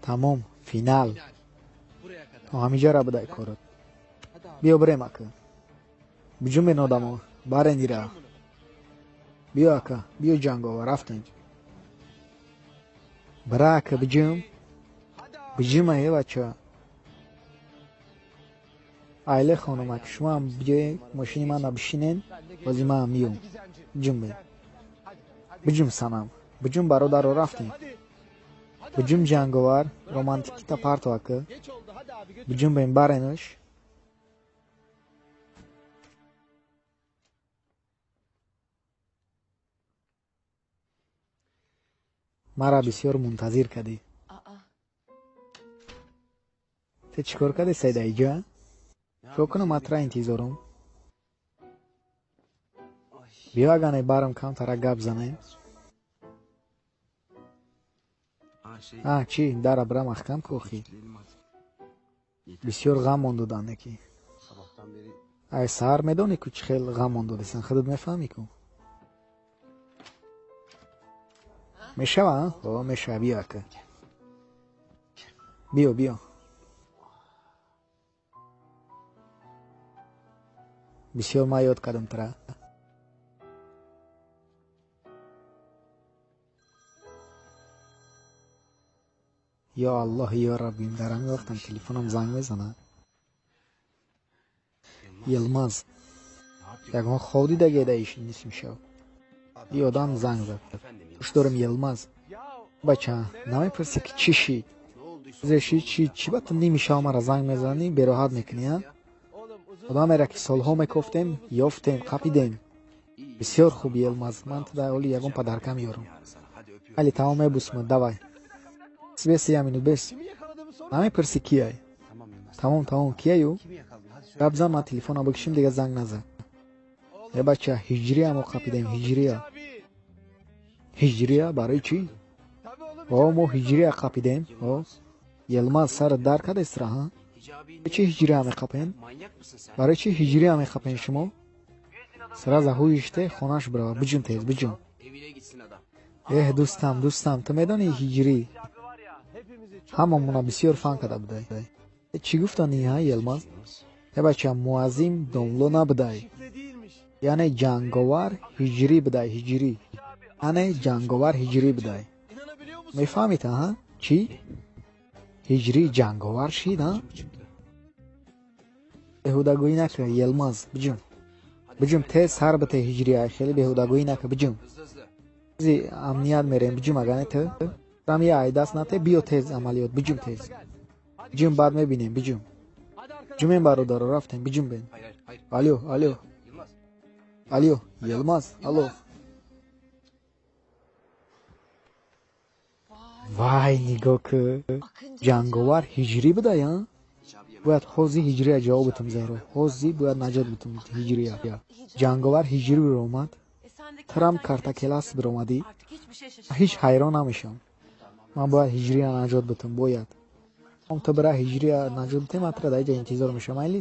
Тамом, финал. То ҳамиҷара будай корот. Биё бирем, ака. Биҷумбен одамо, барен ира. Биё, ака, биё ҷанговар, рафтем. Бира, ака, биҷум. Биҷума, е бача. Айле хонум, ака, шумоам биёед мошини мана бишинен, бози маам миём. Биҷумбен. Биҷум, санам. Биҷум, бародаро, рафтем. Биҷум, ҷанговар, романтикита парто, ака. Биҷумбен, баренаш. Мара бисёр мунтазир кардӣ. Ту чӣ кор кардӣ, Сайда иҷа? Чо кунам, ман тура интизорам. Биё агане барам камтара гап занем. А, чӣ, дара бира маҳкам ку охи. Бисёр ғаммон доданд неки. Ай саҳар медонӣ ку чӣ хел ғаммон додесан, худат мефаҳмӣ ку. Мешава, а? О, мешава, биё ака. Биё, биё. Бисёр ман ёд кардам тура. Ё Аллоҳ, ё Раббим, дар ҳамин вақтам телефонам занг мезанад. Йилмаз, ягон хоб дидагӣ да иш нисми шав. И одам занг зад. Гӯш дорам, Йилмаз. Бача, намепурсӣ ки чӣ шид? Зе шид, чӣ, чӣ ба ту ними шав мара занг мезанӣ, бероҳат мекунӣ, а? Одамеро ки солҳо мекофтем, ёфтем, қапидем. Бисёр хуб, Йилмаз, ман ту дар оли ягон падарка меёрам. Али, тамом, мебусмад, давай. Бес я минут, бес. Намепурсӣ кияй? Тамом, тамом, кияю? Гап зан, ман телефонро бикшим, дига занг назан. Э бача, ҳиҷрия мо қапидем, ҳиҷрия. Ҳиҷрия барои чӣ? О, мо ҳиҷрия қапидем. О, Йилмаз сарат дар кадестра, ҳа? Чӣ ҳиҷрия меқапен? Барои чӣ ҳиҷрия меқапен шумо? Сразу ҳуиште хонаш бирава, биҷум тез, биҷум. Эҳ, дӯстам, дӯстам, ту медонӣ ҳиҷрӣ? Ҳамамона бисёр фан карда будай. Чӣ гуфтанӣ, ҳа, Йилмаз? Э бача, муаззим домло набудай. Яъне ҷанговар ҳиҷрӣ будай, ҳиҷрӣ. Яъне ҷанговар ҳиҷрӣ будай. Мефаҳмед, ҳа? Чӣ? Ҳиҷрӣ ҷанговар шид, ҳа? Беҳудагӯӣ нака, Йилмаз, биҷум. Биҷум, тез сар бите ҳиҷрия, хеле беҳудагӯӣ нака, биҷум. Зи амният мерем, биҷум, агар не ту. Рам я айдаст нате, биё тез амалиёт, биҷум тез. Биҷум, баъд мебинем, биҷум. Биҷумем, бародаро, рафтем, биҷум бен. Алё, алё. Алё, Йилмаз, алло. Вай, нигоҳ ку. Ҷанговар ҳиҷрӣ будай, а? Бояд ҳозир ҳиҷрия ҷавоб битам, Зеҳро. Ҳозир бояд наҷот битам ҳиҷрия. Ҷанговар ҳиҷрӣ биромад. Турам картакелас биромадӣ. Ҳеҷ ҳайрон намешам. Ман бояд ҳиҷрия наҷот битам, бояд. Ту бира ҳиҷрия наҷот битем, ман тура дар инҷа интизор мешавам, майли?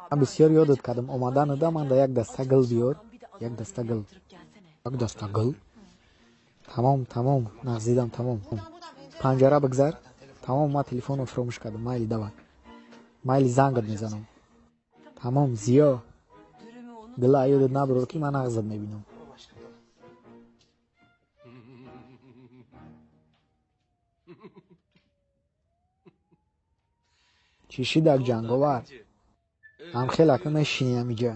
Ман бисёр ёдат кардам. Омадануда ман да як даста гул биёр. Як даста гул. Як даста гул? Тамом, тамом, нағзидам, тамом. Панҷара бигзар. Тамом, ман телефонро фуромӯш кардам. Майли, давай. Майли, зангат мезанам. Тамом, Зиё. Гула ёдат набурор, ки ман нағзат мебинам. Чӣ шидак, ҷанговар? Ҳамхел ака мешинӣ ҳамиҷа.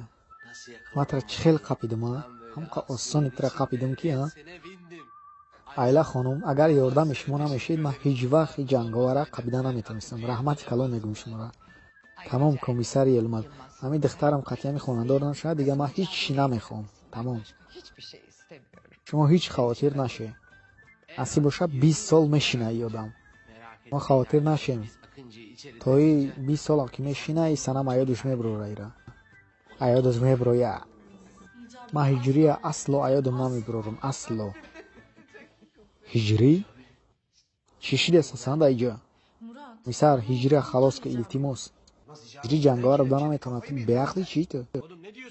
Ман тура чӣ хел қапидам, а? Ҳамқа осони тура қапидам ки, а? Айла хонум, агар ёрдами шумо намешид, ман ҳеҷ вақт ин ҷанговарра қапида наметавонистам. Раҳмати калон мегӯм шуморо. Тамом, комиссар Йилмаз. Ҳамин духтарам қатъиян хонадор нашавад, дига ман ҳеҷ чӣ намехоҳам. Тамом. Шумо ҳеҷ хавотир нашед. Насиб бошад, 20 сол мешина ин одам. Мо хавотир нашем. То и 20 солам ки мешина, и санам аёдуш мебурора ира. Аёдуш мебуроя. Ман ҳиҷрия асло аёдум намебурорам, асло. Ҳиҷрӣ? Чӣ шидест асан дар иҷа? Мисар, ҳиҷрия халос ка, илтимос. Ҳиҷрӣ ҷанговар буда наметавонад. Ту беақлӣ чӣ ту?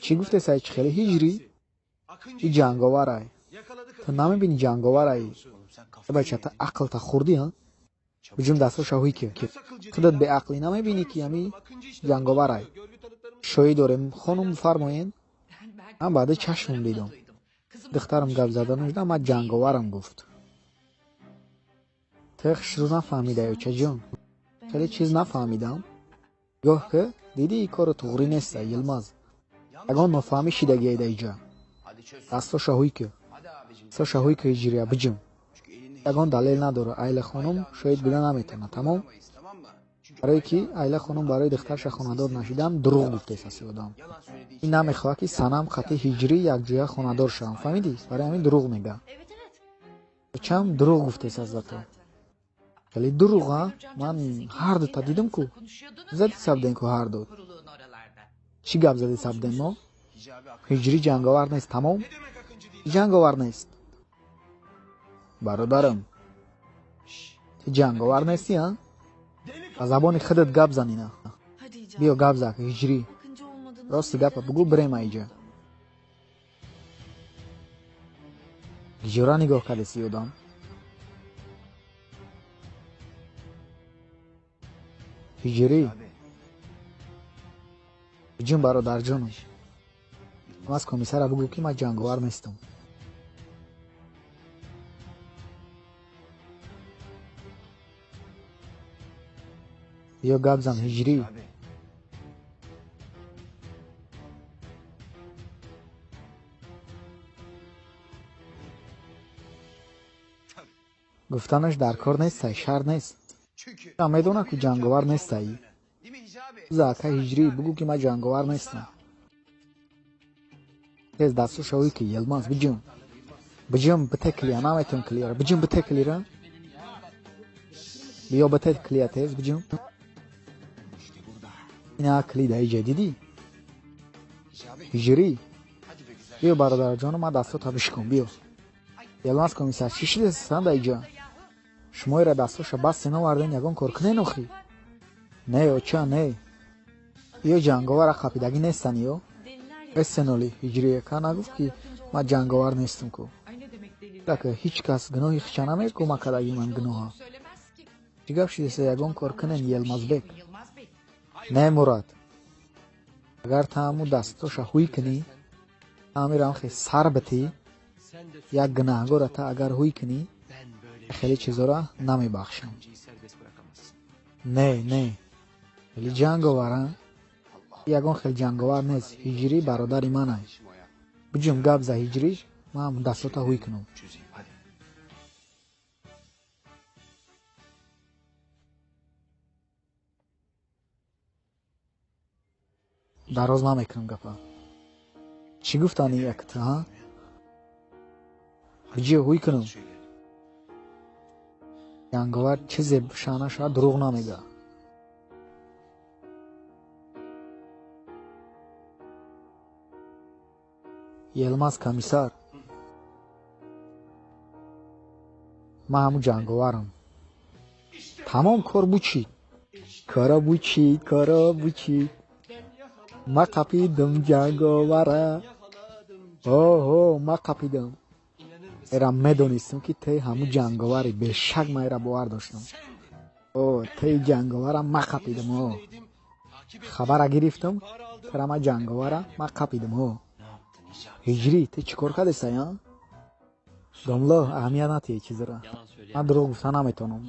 Чӣ гуфтесай, чӣ хеле ҳиҷрӣ? И ҷанговарай. Ту намебинӣ ҷанговарай. Э бача, ту ақлта хурдӣ, ҳа? Биҷум дастҳоша ҳуй ки. Худат беақлӣ намебинӣ ки ҳами ҷанговарай. Шоҳӣ дорем, хонум фармоен. Ман баъди чашмам дидам. Духтарам гап зада нужда, ман ҷанговарам гуфт. Ту хушрӯ нафаҳмидаё, чаҷон? Хеле чиз нафаҳмидам. Гоҳ ки дидӣ ин кору туғрӣ неста, Йилмаз. Ягон нофаҳмӣ шидагиай дар иҷа. Дастҳоша ҳуй ки. Дастҳоша ҳуй ки ҳиҷрия, биҷум. Ягон далел надорад. Айла хонум шоҳид буда наметавонад, тамом? Барое ки Айла хонум барои духтарша хонадор нашидан дурӯғ гуфтест аси одам. Ин намехоҳад ки санам қатъи ҳиҷрӣ якҷоя хонадор шавам, фаҳмидӣ? Барои ҳамин дурӯғ мегӯяд. Чам дурӯғ гуфтест аз зато. Хеле дурӯғ, а? Ман ҳар дута дидам ку. Зади сабден ку ҳар ду. Чӣ гап зади сабдем мо? Ҳиҷрӣ ҷанговар нест, тамом? Ҷанговар нест. Бародарам, ту ҷанговар нестӣ, а? Ба забони худат гап занина. Биё гап зак, ҳиҷрӣ. Рости гапа бугӯ, бирем аиҷа. Гиҷора нигоҳ кардеси одам? Ҳиҷрӣ. Биҷун бародарҷонам. Аз комиссара бугӯ, ки ман ҷанговар нестам. Биё гап зан, ҳиҷрӣ. Гуфтанаш дар кор нестай, шарт нест. Медона, ку ҷанговар нестай. Зака ҳиҷрӣ, бугӯ, ки ман ҷанговар нестам. Тез дасту шавӣ, ки Йилмаз, биҷун. Биҷун, бите клия, наметон клияра. Биҷун, бите клира. Биё, бите клия, тез биҷун. Ина клида иҷа дидӣ? Ҳиҷрӣ. Биё бародарҷону, ман дастото бишкун, биё. Йилмаз комиссар, чӣ шидесан да иҷа? Шумоира дастоша басте наварден, ягон кор кунен охи? Не, оча, не. Ё ҷанговара қапидагӣ нестан ё? Эсеноли ҳиҷрияка нагуфт, ки ман ҷанговар нестам ку. Лака ҳеҷ кас гуноҳи хича намеку, ма кадаги ман гуноҳа. Чӣ гап шидеса, ягон кор кунен, Йилмазбек? Не, Мурад. Агар тааму дастоша ҳуй кунӣ, таамирам хе сар битӣ, як гунаҳгора та агар ҳуй кунӣ, хеле чизора намебахшам. Не, не. Хеле ҷанговара? Ягон хел ҷанговар нест. Ҳиҷрӣ бародари манай. Биҷум, гап за ҳиҷрӣ, ман дастота ҳуй кунам. Дароз намекунам гапа. Чӣ гуфтани якта, ҳа? Биҷиё ҳуй кунам. Ҷанговар чизе шана шавад, дурӯғ намега. Йилмаз комиссар. Ман ҳамун ҷанговарам. Тамом, кор бучид. Кора бучид, кора бучид. Ма қапидам ҷанговара. Оҳо, ма қапидам. Эра медонистам, ки те ҳамун ҷанговари, бешак ман эра бовар доштам. О, те ҷанговара ма қапидам, о. Хабара гирифтам, тара ма ҷанговара ма қапидам, о. Ҳиҷрӣ, те чӣ кор кардесай, а? Домло, аҳамият натиҳ чизара. Ман дурӯғ гуфта наметавонам.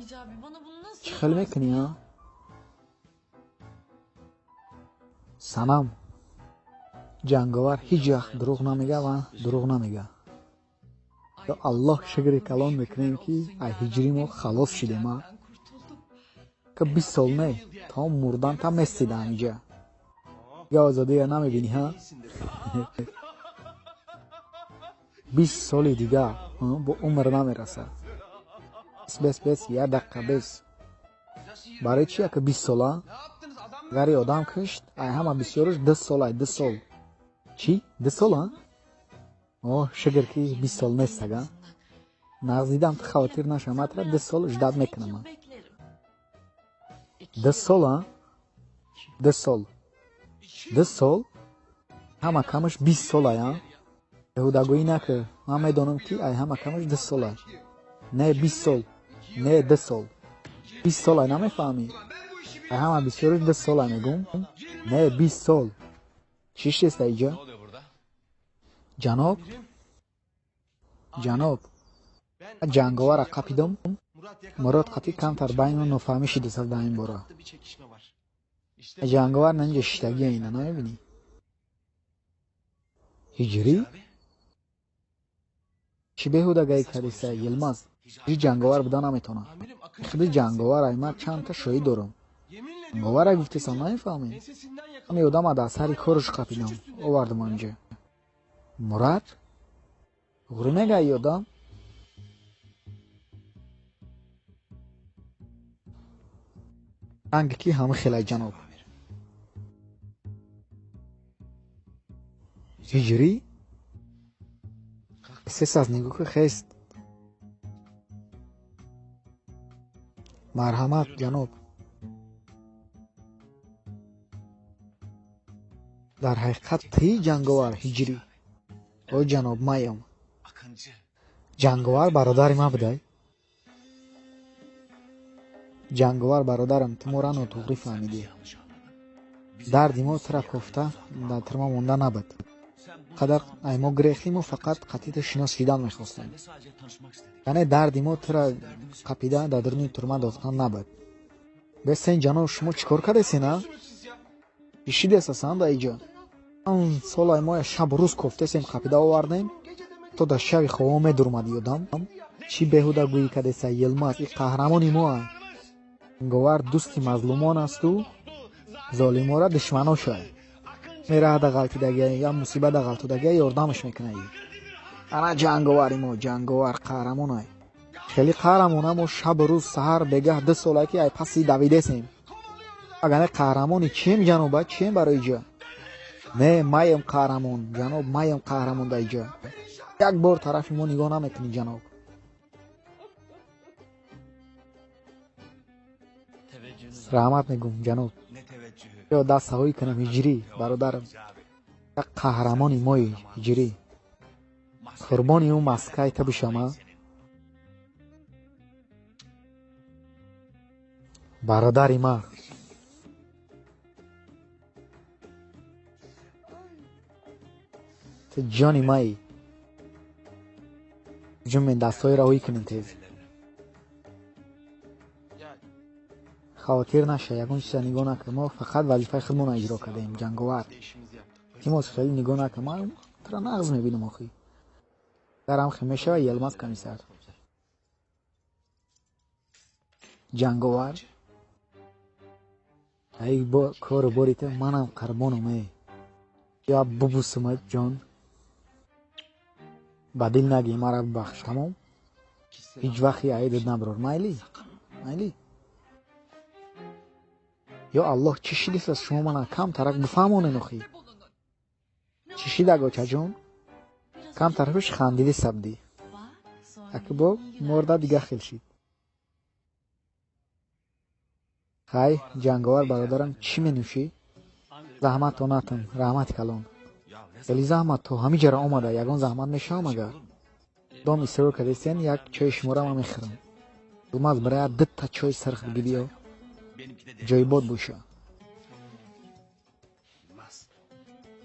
Чӣ хел мекунӣ, а? Санам, ҷанговар ҳеҷ вақт дурӯғ намега ва дурӯғ намега. Ё Аллоҳ, шукри калон мекунем, ки аз ҳиҷрӣ мо халос шудем, а? Ка 20 сол не, то мурдан та местида ҳамиҷа. Дига озодия намебинӣ, ҳа? 20 соли дига бо умр намерасад. Бес, бес, бес, як дақиқа бес. Барои чӣ яка 20 сола? Агари одам кушт, ай ҳама бисёраш 2 сол, ай 2 сол. Чӣ? 2 сол, а? О, шукр, ки 20 сол нест ага. Нағз дидам, ту хавотир наша, ман тра 2 сол ждать мекунам. 2 сол, а? 2 сол. 2 сол? Ҳама камаш 20 сол, ай, а? Беҳудагӯӣ накар. Ман медонам, ки ай ҳама камаш 2 сол, ай. Не, 20 сол. Не, 2 сол. 20 сол, ай, намефаҳмӣ? Ай ҳама бисёраш 2 сол, ай, мегӯм. Не, 20 сол. Чӣ шест иҷа? Ҷаноб? Ҷаноб. Ҷанговара қапидам. Мурод қатъи камтар байни нофаҳмӣ шидаса дар ин бора. Ҷанговар нанҷа шиштагия, ина намебинӣ? Ҳиҷрӣ? Чӣ беҳудагай кардиса, Йилмаз? Ҳиҷрӣ ҷанговар буда наметавонад. Худи ҷанговар, ай ман чандта шоҳид дорам. Ҷанговар гуфтесам, намефаҳмӣ? Ҳами одама дар сари кораш қапидам, овардам анҷа. Мурад? Туғрӣ мега и одам? Ранги ки ҳама хелай, ҷаноб. Ҳиҷрӣ? Сес аз нигоҳ хест. Марҳамат, ҷаноб. Дар ҳақиқат тии ҷанговар ҳиҷрӣ. Ой ҷаноб, маям. Ҷанговар бародари ман будай? Ҷанговар бародарам, ту моро нотуғрӣ фаҳмидӣ. Дарди мо тура кофта дар тирма монда набуд. Қадар ай мо гирехтӣ, мо фақат қатъи шинос шидан мехостем. Яъне дарди мо тура қапида дар даруни турма дохтан набуд. Бесен ҷаноб, шумо чӣ кор кардесен, а? Ишидесасан да иҷо? Он солай мо шаб рӯз кофтесем, қапида овардем, то дар шаби хобо медурмади одам. Чӣ беҳуда гӯӣ кардеса, Йилмаз, и қаҳрамони мо а. Ҷанговар дӯсти мазлумон асту золимора душманошай. Мераҳада ғалтидагия, я мусибата ғалтидагия, ёрдамаш мекунад. Ана ҷанговари мо, ҷанговар қаҳрамонай. Хеле қаҳрамона мо шаб рӯз саҳар бегаҳ 2 сола ки ай паси давидесем. Агане қаҳрамони чием ҷаноба, чием барои ҷо? Не, маем қаҳрамон, ҷаноб, маем қаҳрамон дар иҷо. Як бор тарафи мо нигоҳ намекунӣ ҷаноб. Раҳмат мегӯм ҷаноб. Ё даст ҳавоӣ кунам ҳиҷрӣ, бародарам. Як қаҳрамони мои ҳиҷрӣ. Қурбони ӯ маскай та бишам, а? Бародари ма. Ту ҷони маи. Ҷумен дастҳои раҳоӣ кунем тез. Хавотир наша, ягон чиза нигоҳ накун. Мо фақат вазифаи худмонро иҷро кардаем, ҷанговар. Тимос хеле нигоҳ накун. Ман тура нағз мебинам охи. Дарам хе мешава Йилмаз комиссар. Ҷанговар. Ай бо кору бори ту манам қурбонам э. Я бубусумат ҷон. Ба дил нагӣ, маро бубахш, тамом? Ҳеҷ вақт аидат наброр. Майли? Майли? Ё Аллоҳ, чӣ шидист аз шумо мана кам тарак бифаҳмонен охи. Чӣ шидаг очаҷон? Кам тарафиш хандиди сабдӣ. Аки бо морда дига хел шид. Хай, ҷанговар бародарам, чӣ менӯшӣ? Заҳмат то натам, раҳмати калон. Хеле заҳмат то ҳамин ҷара омада, ягон заҳмат мешавам агар? Дом исрор кардесен, як чойи шуморо ман мехӯрам. Йилмаз, бирая 2 чой сирх биги биё. Ҷойбод боша.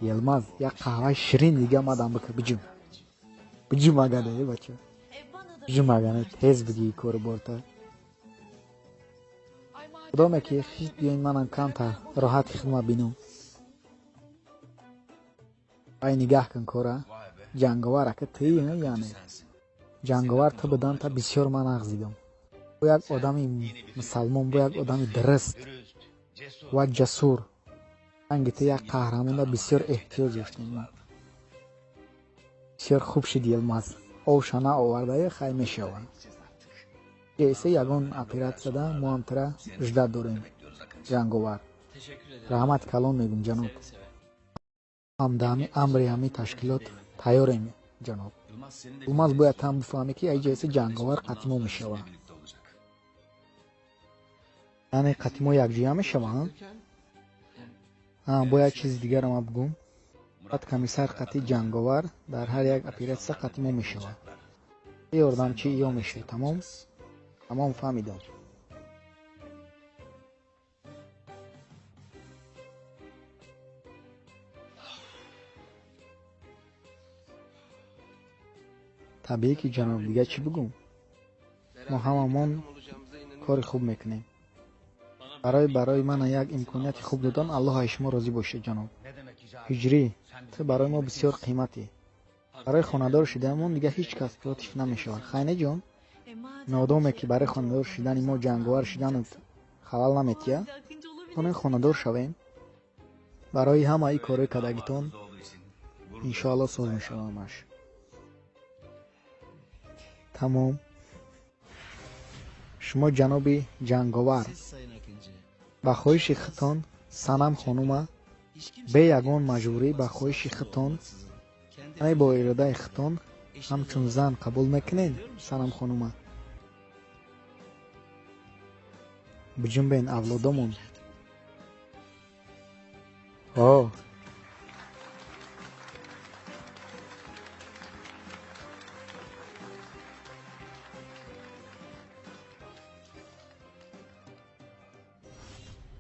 Йилмаз, як қаҳваи ширин дига мадам бикар, биҷум. Биҷум агане, бача. Биҷум агане, тез биги кору борта. Худоме ки хит биёин манам камтар роҳати хидма бинам. Ай нигаҳ кун кора. Ҷанговар ака тии, яъне. Ҷанговар ту будан та бисёр ман нағз дидам. Бо як одами мусалмон, бо як одами дурст ва ҷасур. Ранги ту як қаҳрамонда бисёр эҳтиёҷ доштем мо. Бисёр хуб шид Йилмаз. Овша наовардае хай мешава. Ҷайсе ягон оператсияда мо ҳам тура ждат дорем, ҷанговар. Раҳмати калон мегӯм ҷаноб. Ҳам дар ҳами амри ҳами ташкилот тайёрем ҷаноб. Йилмаз бояд ҳам бифаҳмӣ ки ай ҷайсе ҷанговар қатъи мо мешава. Яъне қатъи мо якҷоя мешава, а? Бояд чизи дигарам ман бигӯм. Баъд комиссар қатъи ҷанговар дар ҳар як оператсия қатъи мо мешава. Ёрдамчи ё мешавӣ, тамом? Тамом, фаҳмидам. Табиӣ ки ҷаноб, дига чӣ бигӯм? Мо ҳамамон кори хуб мекунем. Барои мана як имконияти хуб додан, Аллоҳ аз шумо розӣ бошад, ҷаноб. Ҳиҷрӣ, ту барои мо бисёр қиматӣ. Барои хонадор шиданамон дига ҳеҷ кас против намешавад. Хайне ҷон? Нодоме ки барои хонадор шидани мо ҷанговар шиданат халал наметия, тонем хонадор шавем. Барои ҳамаи корҳои кардагитон иншоаллоҳ соз мешавам ҳамаш. Тамом. Шумо ҷаноби ҷанговар, ба хоҳиши худтон Санам хонума бе ягон маҷбурӣ ба хоҳиши худтон Ай бо иродаи худтон ҳамчун зан қабул мекунед, Санам хонума? Биҷунбен авлодомон. О!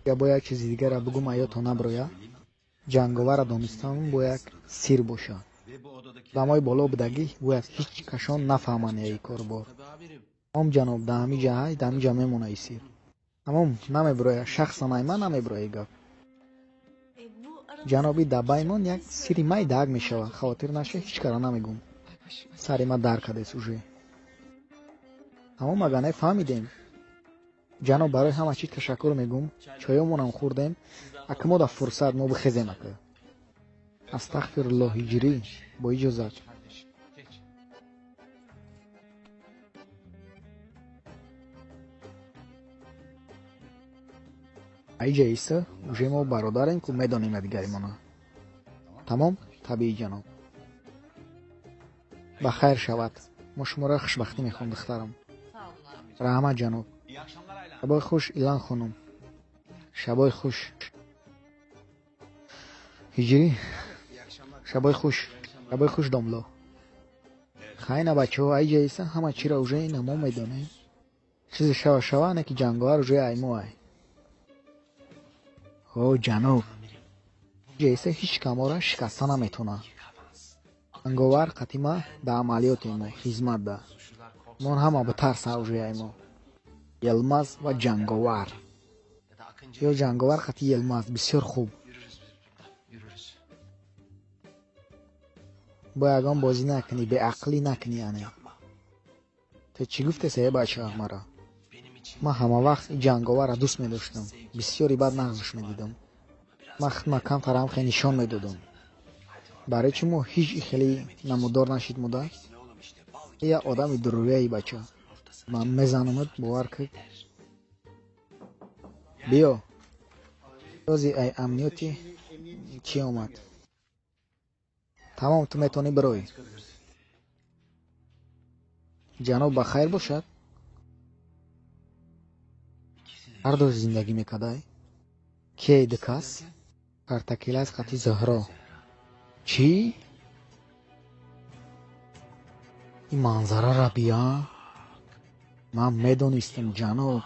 Я бо як чизи дигара бугум, аёто наброя. Ҷанговара донистан бояд сир бошад. Одамои боло будагӣ бояд ҳеҷ кашон нафаҳманд яи корбор. Тамом ҷаноб, да ҳамин ҷа ҳай, да ҳамин ҷа мемона и сир. Тамом, намеброя, шахсан ай ман намеброя и гап. Ҷаноби дабаймон як сири майдаак мешавад. Хавотир наша, ҳеҷ кара намегум. Сари ма дар кадес уже. Тамом, агар не фаҳмидем. Ҷаноб, барои ҳама чиз ташаккур мегум. Чойомонам хӯрдем. Ака мо да фурсат мо бихезем ака. Астағфируллоҳ, ҳиҷрӣ, бо иҷозат. Аиҷа иса, уже мо бародарем ку медонем якдигаримона. Тамом, табиӣ ҷаноб. Ба хайр шавад. Мо шуморо хушбахтӣ мехоҳем, духтарам. Раҳмат ҷаноб. Шабои хуш, Илан хонум. Шабои хуш. Ҳиҷрӣ. Шабои хуш. Шабои хуш, домло. Хайна бачаҳо, аиҷа иса ҳама чиро уже ина мо медонем. Чизе шава шава, не ки ҷанговар уже ай мо ай. О, ҷаноб. Аиҷа иса ҳеҷ камора шикаста наметона. Ҷанговар қатима да амалиёте мо, хизмат да. Мон ҳама битарса уже ай мо. Йилмаз ва ҷанговар. Ё ҷанговар қати Йилмаз, бисёр хуб. Бо ягон бозӣ накунӣ, беақлӣ накунӣ ане. Ту чӣ гуфтеса, э бача мара? Ман ҳама вақт ин ҷанговарро дӯст медоштам, бисёри бад нағзаш медидам. Ман худма камтарам хеле нишон медодам. Барои чӣ мо ҳеҷ хеле намудор нашид муда? Я одами дурӯяи бача. Ман мезанамат, бовар кун. Биё. Рози ай амнияти чӣ омад? Тамом, ту метавонӣ бироӣ. Ҷаноб ба хайр бошад? Ҳардуш зиндагӣ мекардай? Кие ду кас? Картакилас қати Зуҳро. Чӣ? Ин манзарара бия? Ман медонистам, ҷаноб.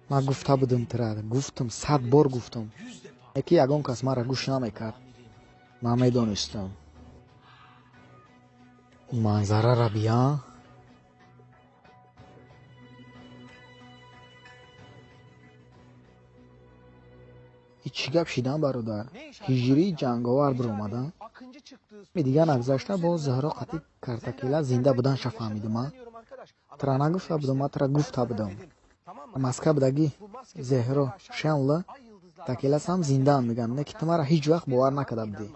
Ман гуфта будам тира, гуфтам, 100 бор гуфтам. Яки ягон кас маро гӯш намекард. Ман медонистам. Ин манзарара бия? И чӣ гап шидан, бародар? Ҳиҷрии ҷанговар биромада? Дигар нагузашта боз Зуҳро қати Картакила зинда буданша фаҳмидам, а? Тра нагуфта будам, ман тра гуфта будам. Маска будагӣ Зеҳро Шенла Такилас ҳам зиндаам мегӯянд, не ки ту маро ҳеҷ вақт бовар накарда будӣ.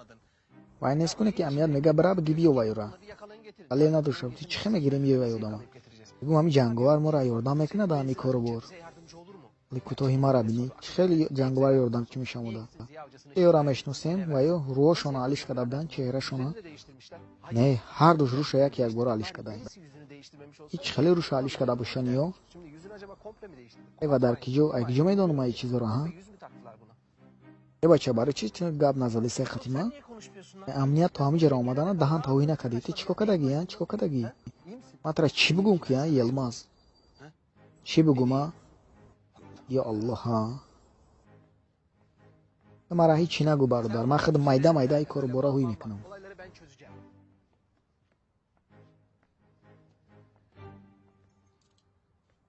Вай нест куне ки амният мега бира биги биё вайёра. Далел надошта будӣ, чӣ хел мегирем ё вай одама? Мегӯм ҳамин ҷанговар моро ёрдам мекунад ҳамин кору бор. Вале кӯтоҳи мара бинӣ, чӣ хеле ҷанговар ёрдам чӣ мешавода. Ёра мешиносем ва ё рӯҳошона алиш карда буданд, чеҳрашона. Не, ҳардуш рӯша як якбора алиш кардаанд. Ҳеҷ хеле рӯша алиш карда бошанд ё? Ва дар киҷо, ай киҷо медонам ай чизоро, ҳа? Э бача, барои чӣ чунин гап назадӣ се хатима? Амният то ҳамин ҷаро омадана даҳан тавҳӣ накардӣ. Ту чӣ кор кардагӣ, а? Чӣ кор кардагӣ? Ман тура чӣ бугум ки, а, Йилмаз? Чӣ бугум, а? Ё Аллоҳ, ҳа? Мара ҳеҷ чӣ нагӯ, бародар. Ман худ майда майда ин кору бора ҳуй мекунам.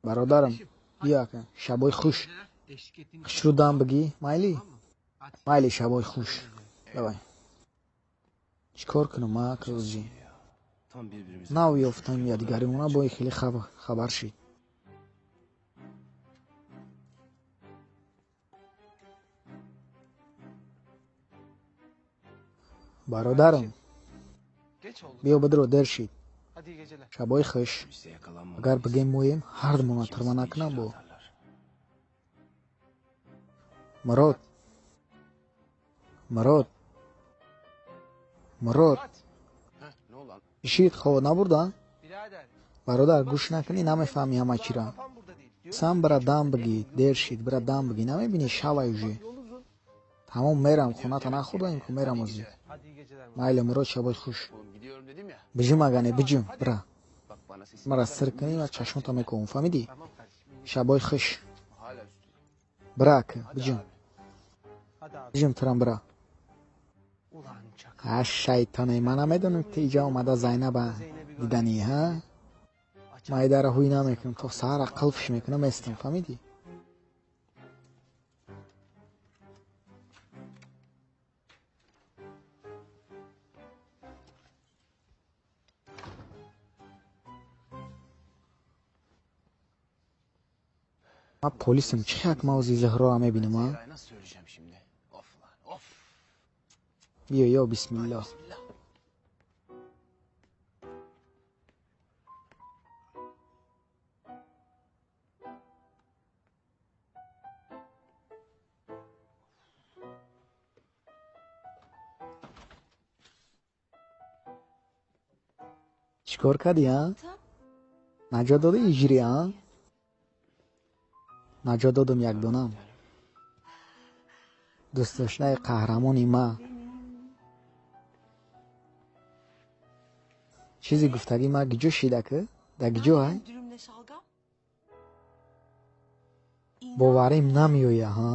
Бародарам, биё ака, шабои хуш. Хушрӯ дам бигӣ, майли? Майли, шабои хуш. Давай. Чӣ кор кунам, а, кӯзҷӣ? Нав ёфтам якдигаримона, бо хеле хабар шид. Бародарам, биё бидро, дер шид. Шабои хуш. Агар бигем моем, ҳардумона тирма накунам бо. Мурод. Мурод. Мурод. Ишид хоб набурда? Бародар, гӯш накунӣ, намефаҳмӣ ҳама чира. Сам бира дам бигӣ, дер шид, бира дам бигӣ, намебинӣ шавай уже. Тамом, мерам, хоната нахӯрдаем ку, мерам озӣ. Майли, Мурод, шабои хуш. Биҷум агане, биҷум, бира. Мара сир кунӣ ва чашмота мекӯбам, фаҳмидӣ? Шабои хуш. Бира ака, биҷум. Биҷум турам, бира. А шайтоне, ман намедонам ки иҷа омада Зайнаба диданӣ, ҳа? Ман идара ҳуй намекунам, то саҳара қилфш мекунам, местам, фаҳмидӣ? Ман полисам, чӣ як мавзи Зуҳроа мебинам, а? Биё, ё бисмиллоҳ. Чӣ кор кардӣ, а? Наҷот додӣ иҷри, а? Наҷот додам якдонам. Дӯстдоштаи қаҳрамони ма. Чизи гуфтагӣ ма гиҷо шида ки? Да гиҷо ай? Боварим намеоя, ҳа?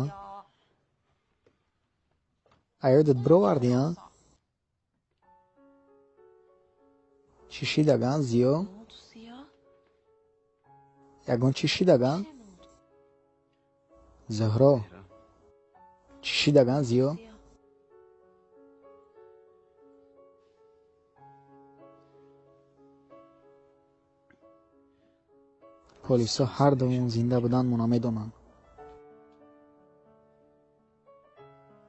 Аёдат бировардӣ, а? Чӣ шидаган, Зиё? Ягон чӣ шидаган? Зуҳро, чӣ шидаган, Зиё? Полисҳо ҳар дуюмон зинда буданмона медонанд.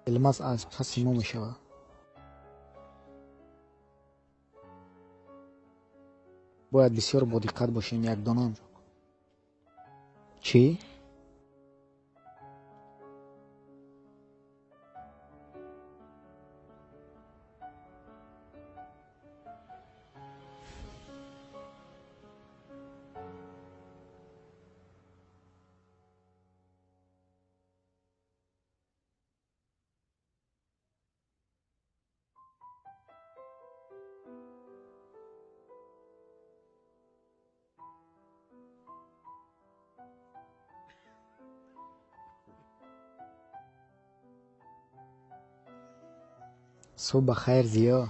Илмаз аз паси мо мешавад. Бояд бисёр бодиққат бошем, якдонам. Чӣ? Субҳ ба хайр, Зиё.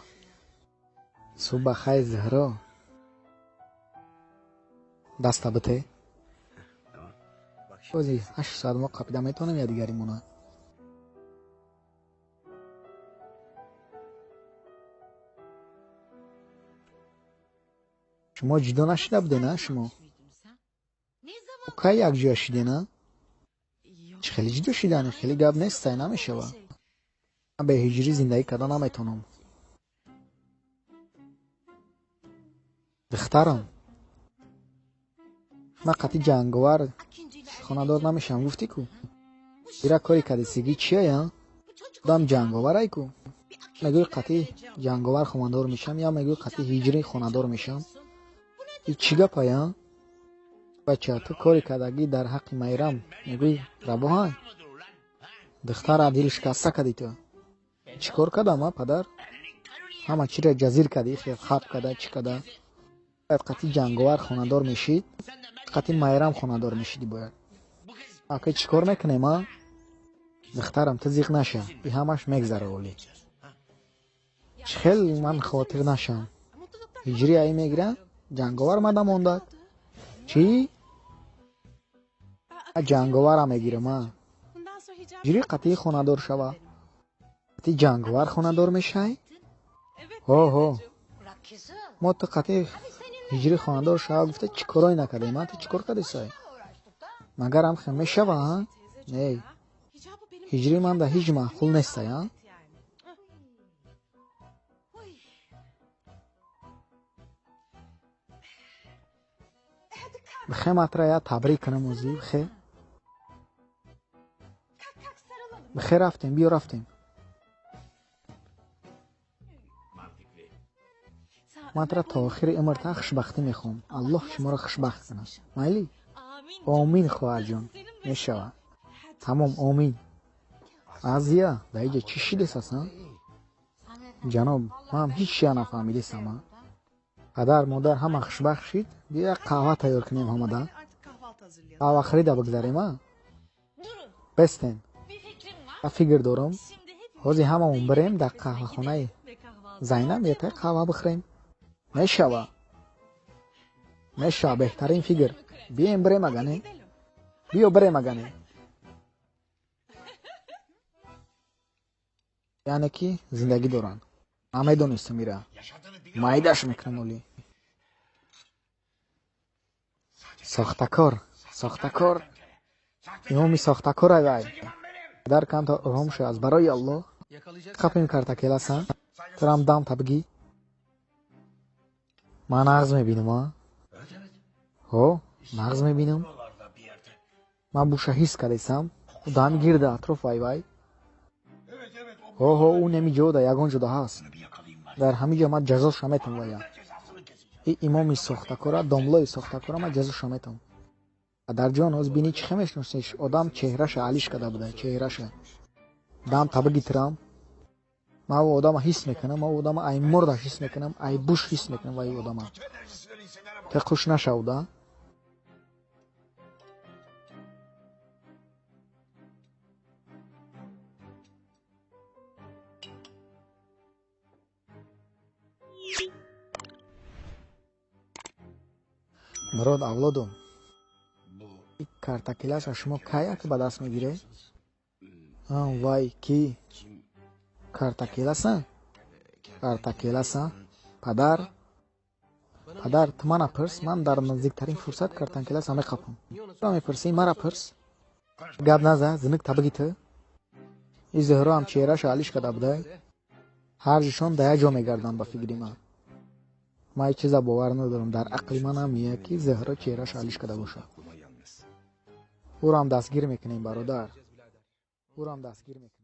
Субҳ ба хайр, Зуҳро. Даста бите. Бози 8 соат мо қапида метавонем якдигаримона. Шумо ҷудо нашида будед, на шумо? Кай якҷоя шидед, на? Чӣ хеле ҷудо шидани? Хеле гап нестай, намешава. Ман бе ҳиҷрӣ зиндагӣ карда наметавонам. Духтарам, ман қатъи ҷанговар хонадор намешавам, гуфтӣ ку? Ира кори кардисигӣ чия, а? Одам ҷанговарай ку? Мегӯи қатъи ҷанговар хонадор мешавам, я мегӯи қатъи ҳиҷрӣ хонадор мешавам? И чӣ гапай, а? Бача, ту кори кардагӣ дар ҳаққи Майрам мегӯи рабоҳай? Духтара дил шикаста кардӣ ту. Чӣ кор кардам, а, падар? Ҳама чиро ҷазир кардӣ, хел хаб карда, чӣ карда? Бояд қатъи ҷанговар хонадор мешид, қатъи Майрам хонадор мешидӣ бояд. Ака, чӣ кор мекунем, а? Духтарам, ту зиқ наша, и ҳамаш мегзара олӣ. Чӣ хел ман хотир нашам? Ҳиҷрӣ аи мегира, ҷанговар мада мондад. Чӣ? Ҷанговара мегирам, а? Ҳиҷрӣ қатъи хонадор шава. Қатъи ҷанговар хонадор мешай? Ҳо, ҳо. Мо ту қатъи ҳиҷрӣ хонадор шава гуфта чӣ корое накардем, а? Ту чӣ кор кардисай? Магар ҳам хел мешава, а? Не. Ҳиҷрӣ манда ҳеҷ маъқул нестай, а? Бихе матра я табрик кунам озӣ, бихе. Бихе рафтем, биё рафтем. Ман тура то охири умрта хушбахтӣ мехоҳам. Аллоҳ шуморо хушбахт кунад. Майли? Омин, хоҳарҷон. Мешавад. Тамом, омин. Азия, дар иҷа чӣ шидес аст, а? Ҷаноб, ман ҳеҷ чия нафаҳмидесам, а? Падар, модар ҳама хушбахт шид, биё як қаҳва тайёр кунем ҳамада. Қаҳвахӯрида бигзарем, а? Бестен. Як фикр дорам. Ҳозир ҳамамон бирем дар қаҳвахонаи Зайнаб якта қаҳва бихӯрем. Мешава. Мешава, беҳтарин фикр. Биёем бирем агане. Биё бирем агане. Яъне ки зиндагӣ доранд. Ман медонистам ира. Майдаш мекунам оли. Сохтакор, сохтакор. Имоми сохтакор ай вай. Падар камтар ором шуд аз барои Аллоҳ. Қапим карта келаса. Турам дам табгӣ. Ман нағз мебинам, а? Ҳо, нағз мебинам. Ман буша ҳис кардесам. Дам гирда атроф вай вай. Ҳо, ҳо, ӯ неми ҷода, ягон ҷода ҳаст. Дар ҳамин ҷо ман ҷазоша метам вая. И имоми сохтакора, домлои сохтакора ман ҷазоша метам. Падарҷон, ҳоз бинӣ чӣ хел мешиносиш? Одам чеҳраша алиш карда буда, чеҳраша. Дам табиги тирам. Ман ӯ одама ҳис мекунам, ман ӯ одама ай мурдаш ҳис мекунам, ай буш ҳис мекунам вай одама. Те хуш нашавда. Мурод авлодум, картакелаша шумо каяк ба даст мегиред? Вай, ки? Картакеласа? Картакеласа? Падар? Падар, ту мана пирс, ман дар наздиктарин фурсат картакеласа меқапам. Чаро мепирсӣ? Мара пирс. Гап наза, зиник табиги ту. И Зуҳро ҳам чеҳраша алиш карда будай. Ҳарҷишон дар як ҷо мегарданд ба фикри ман. Ман ҳеҷ чиза бовар надорам. Дар ақли ман ҳам меояд, ки Зуҳро чеҳраша алиш карда бошад. Ӯро ҳам дастгир мекунем, бародар. Ӯро ҳам дастгир мекунем.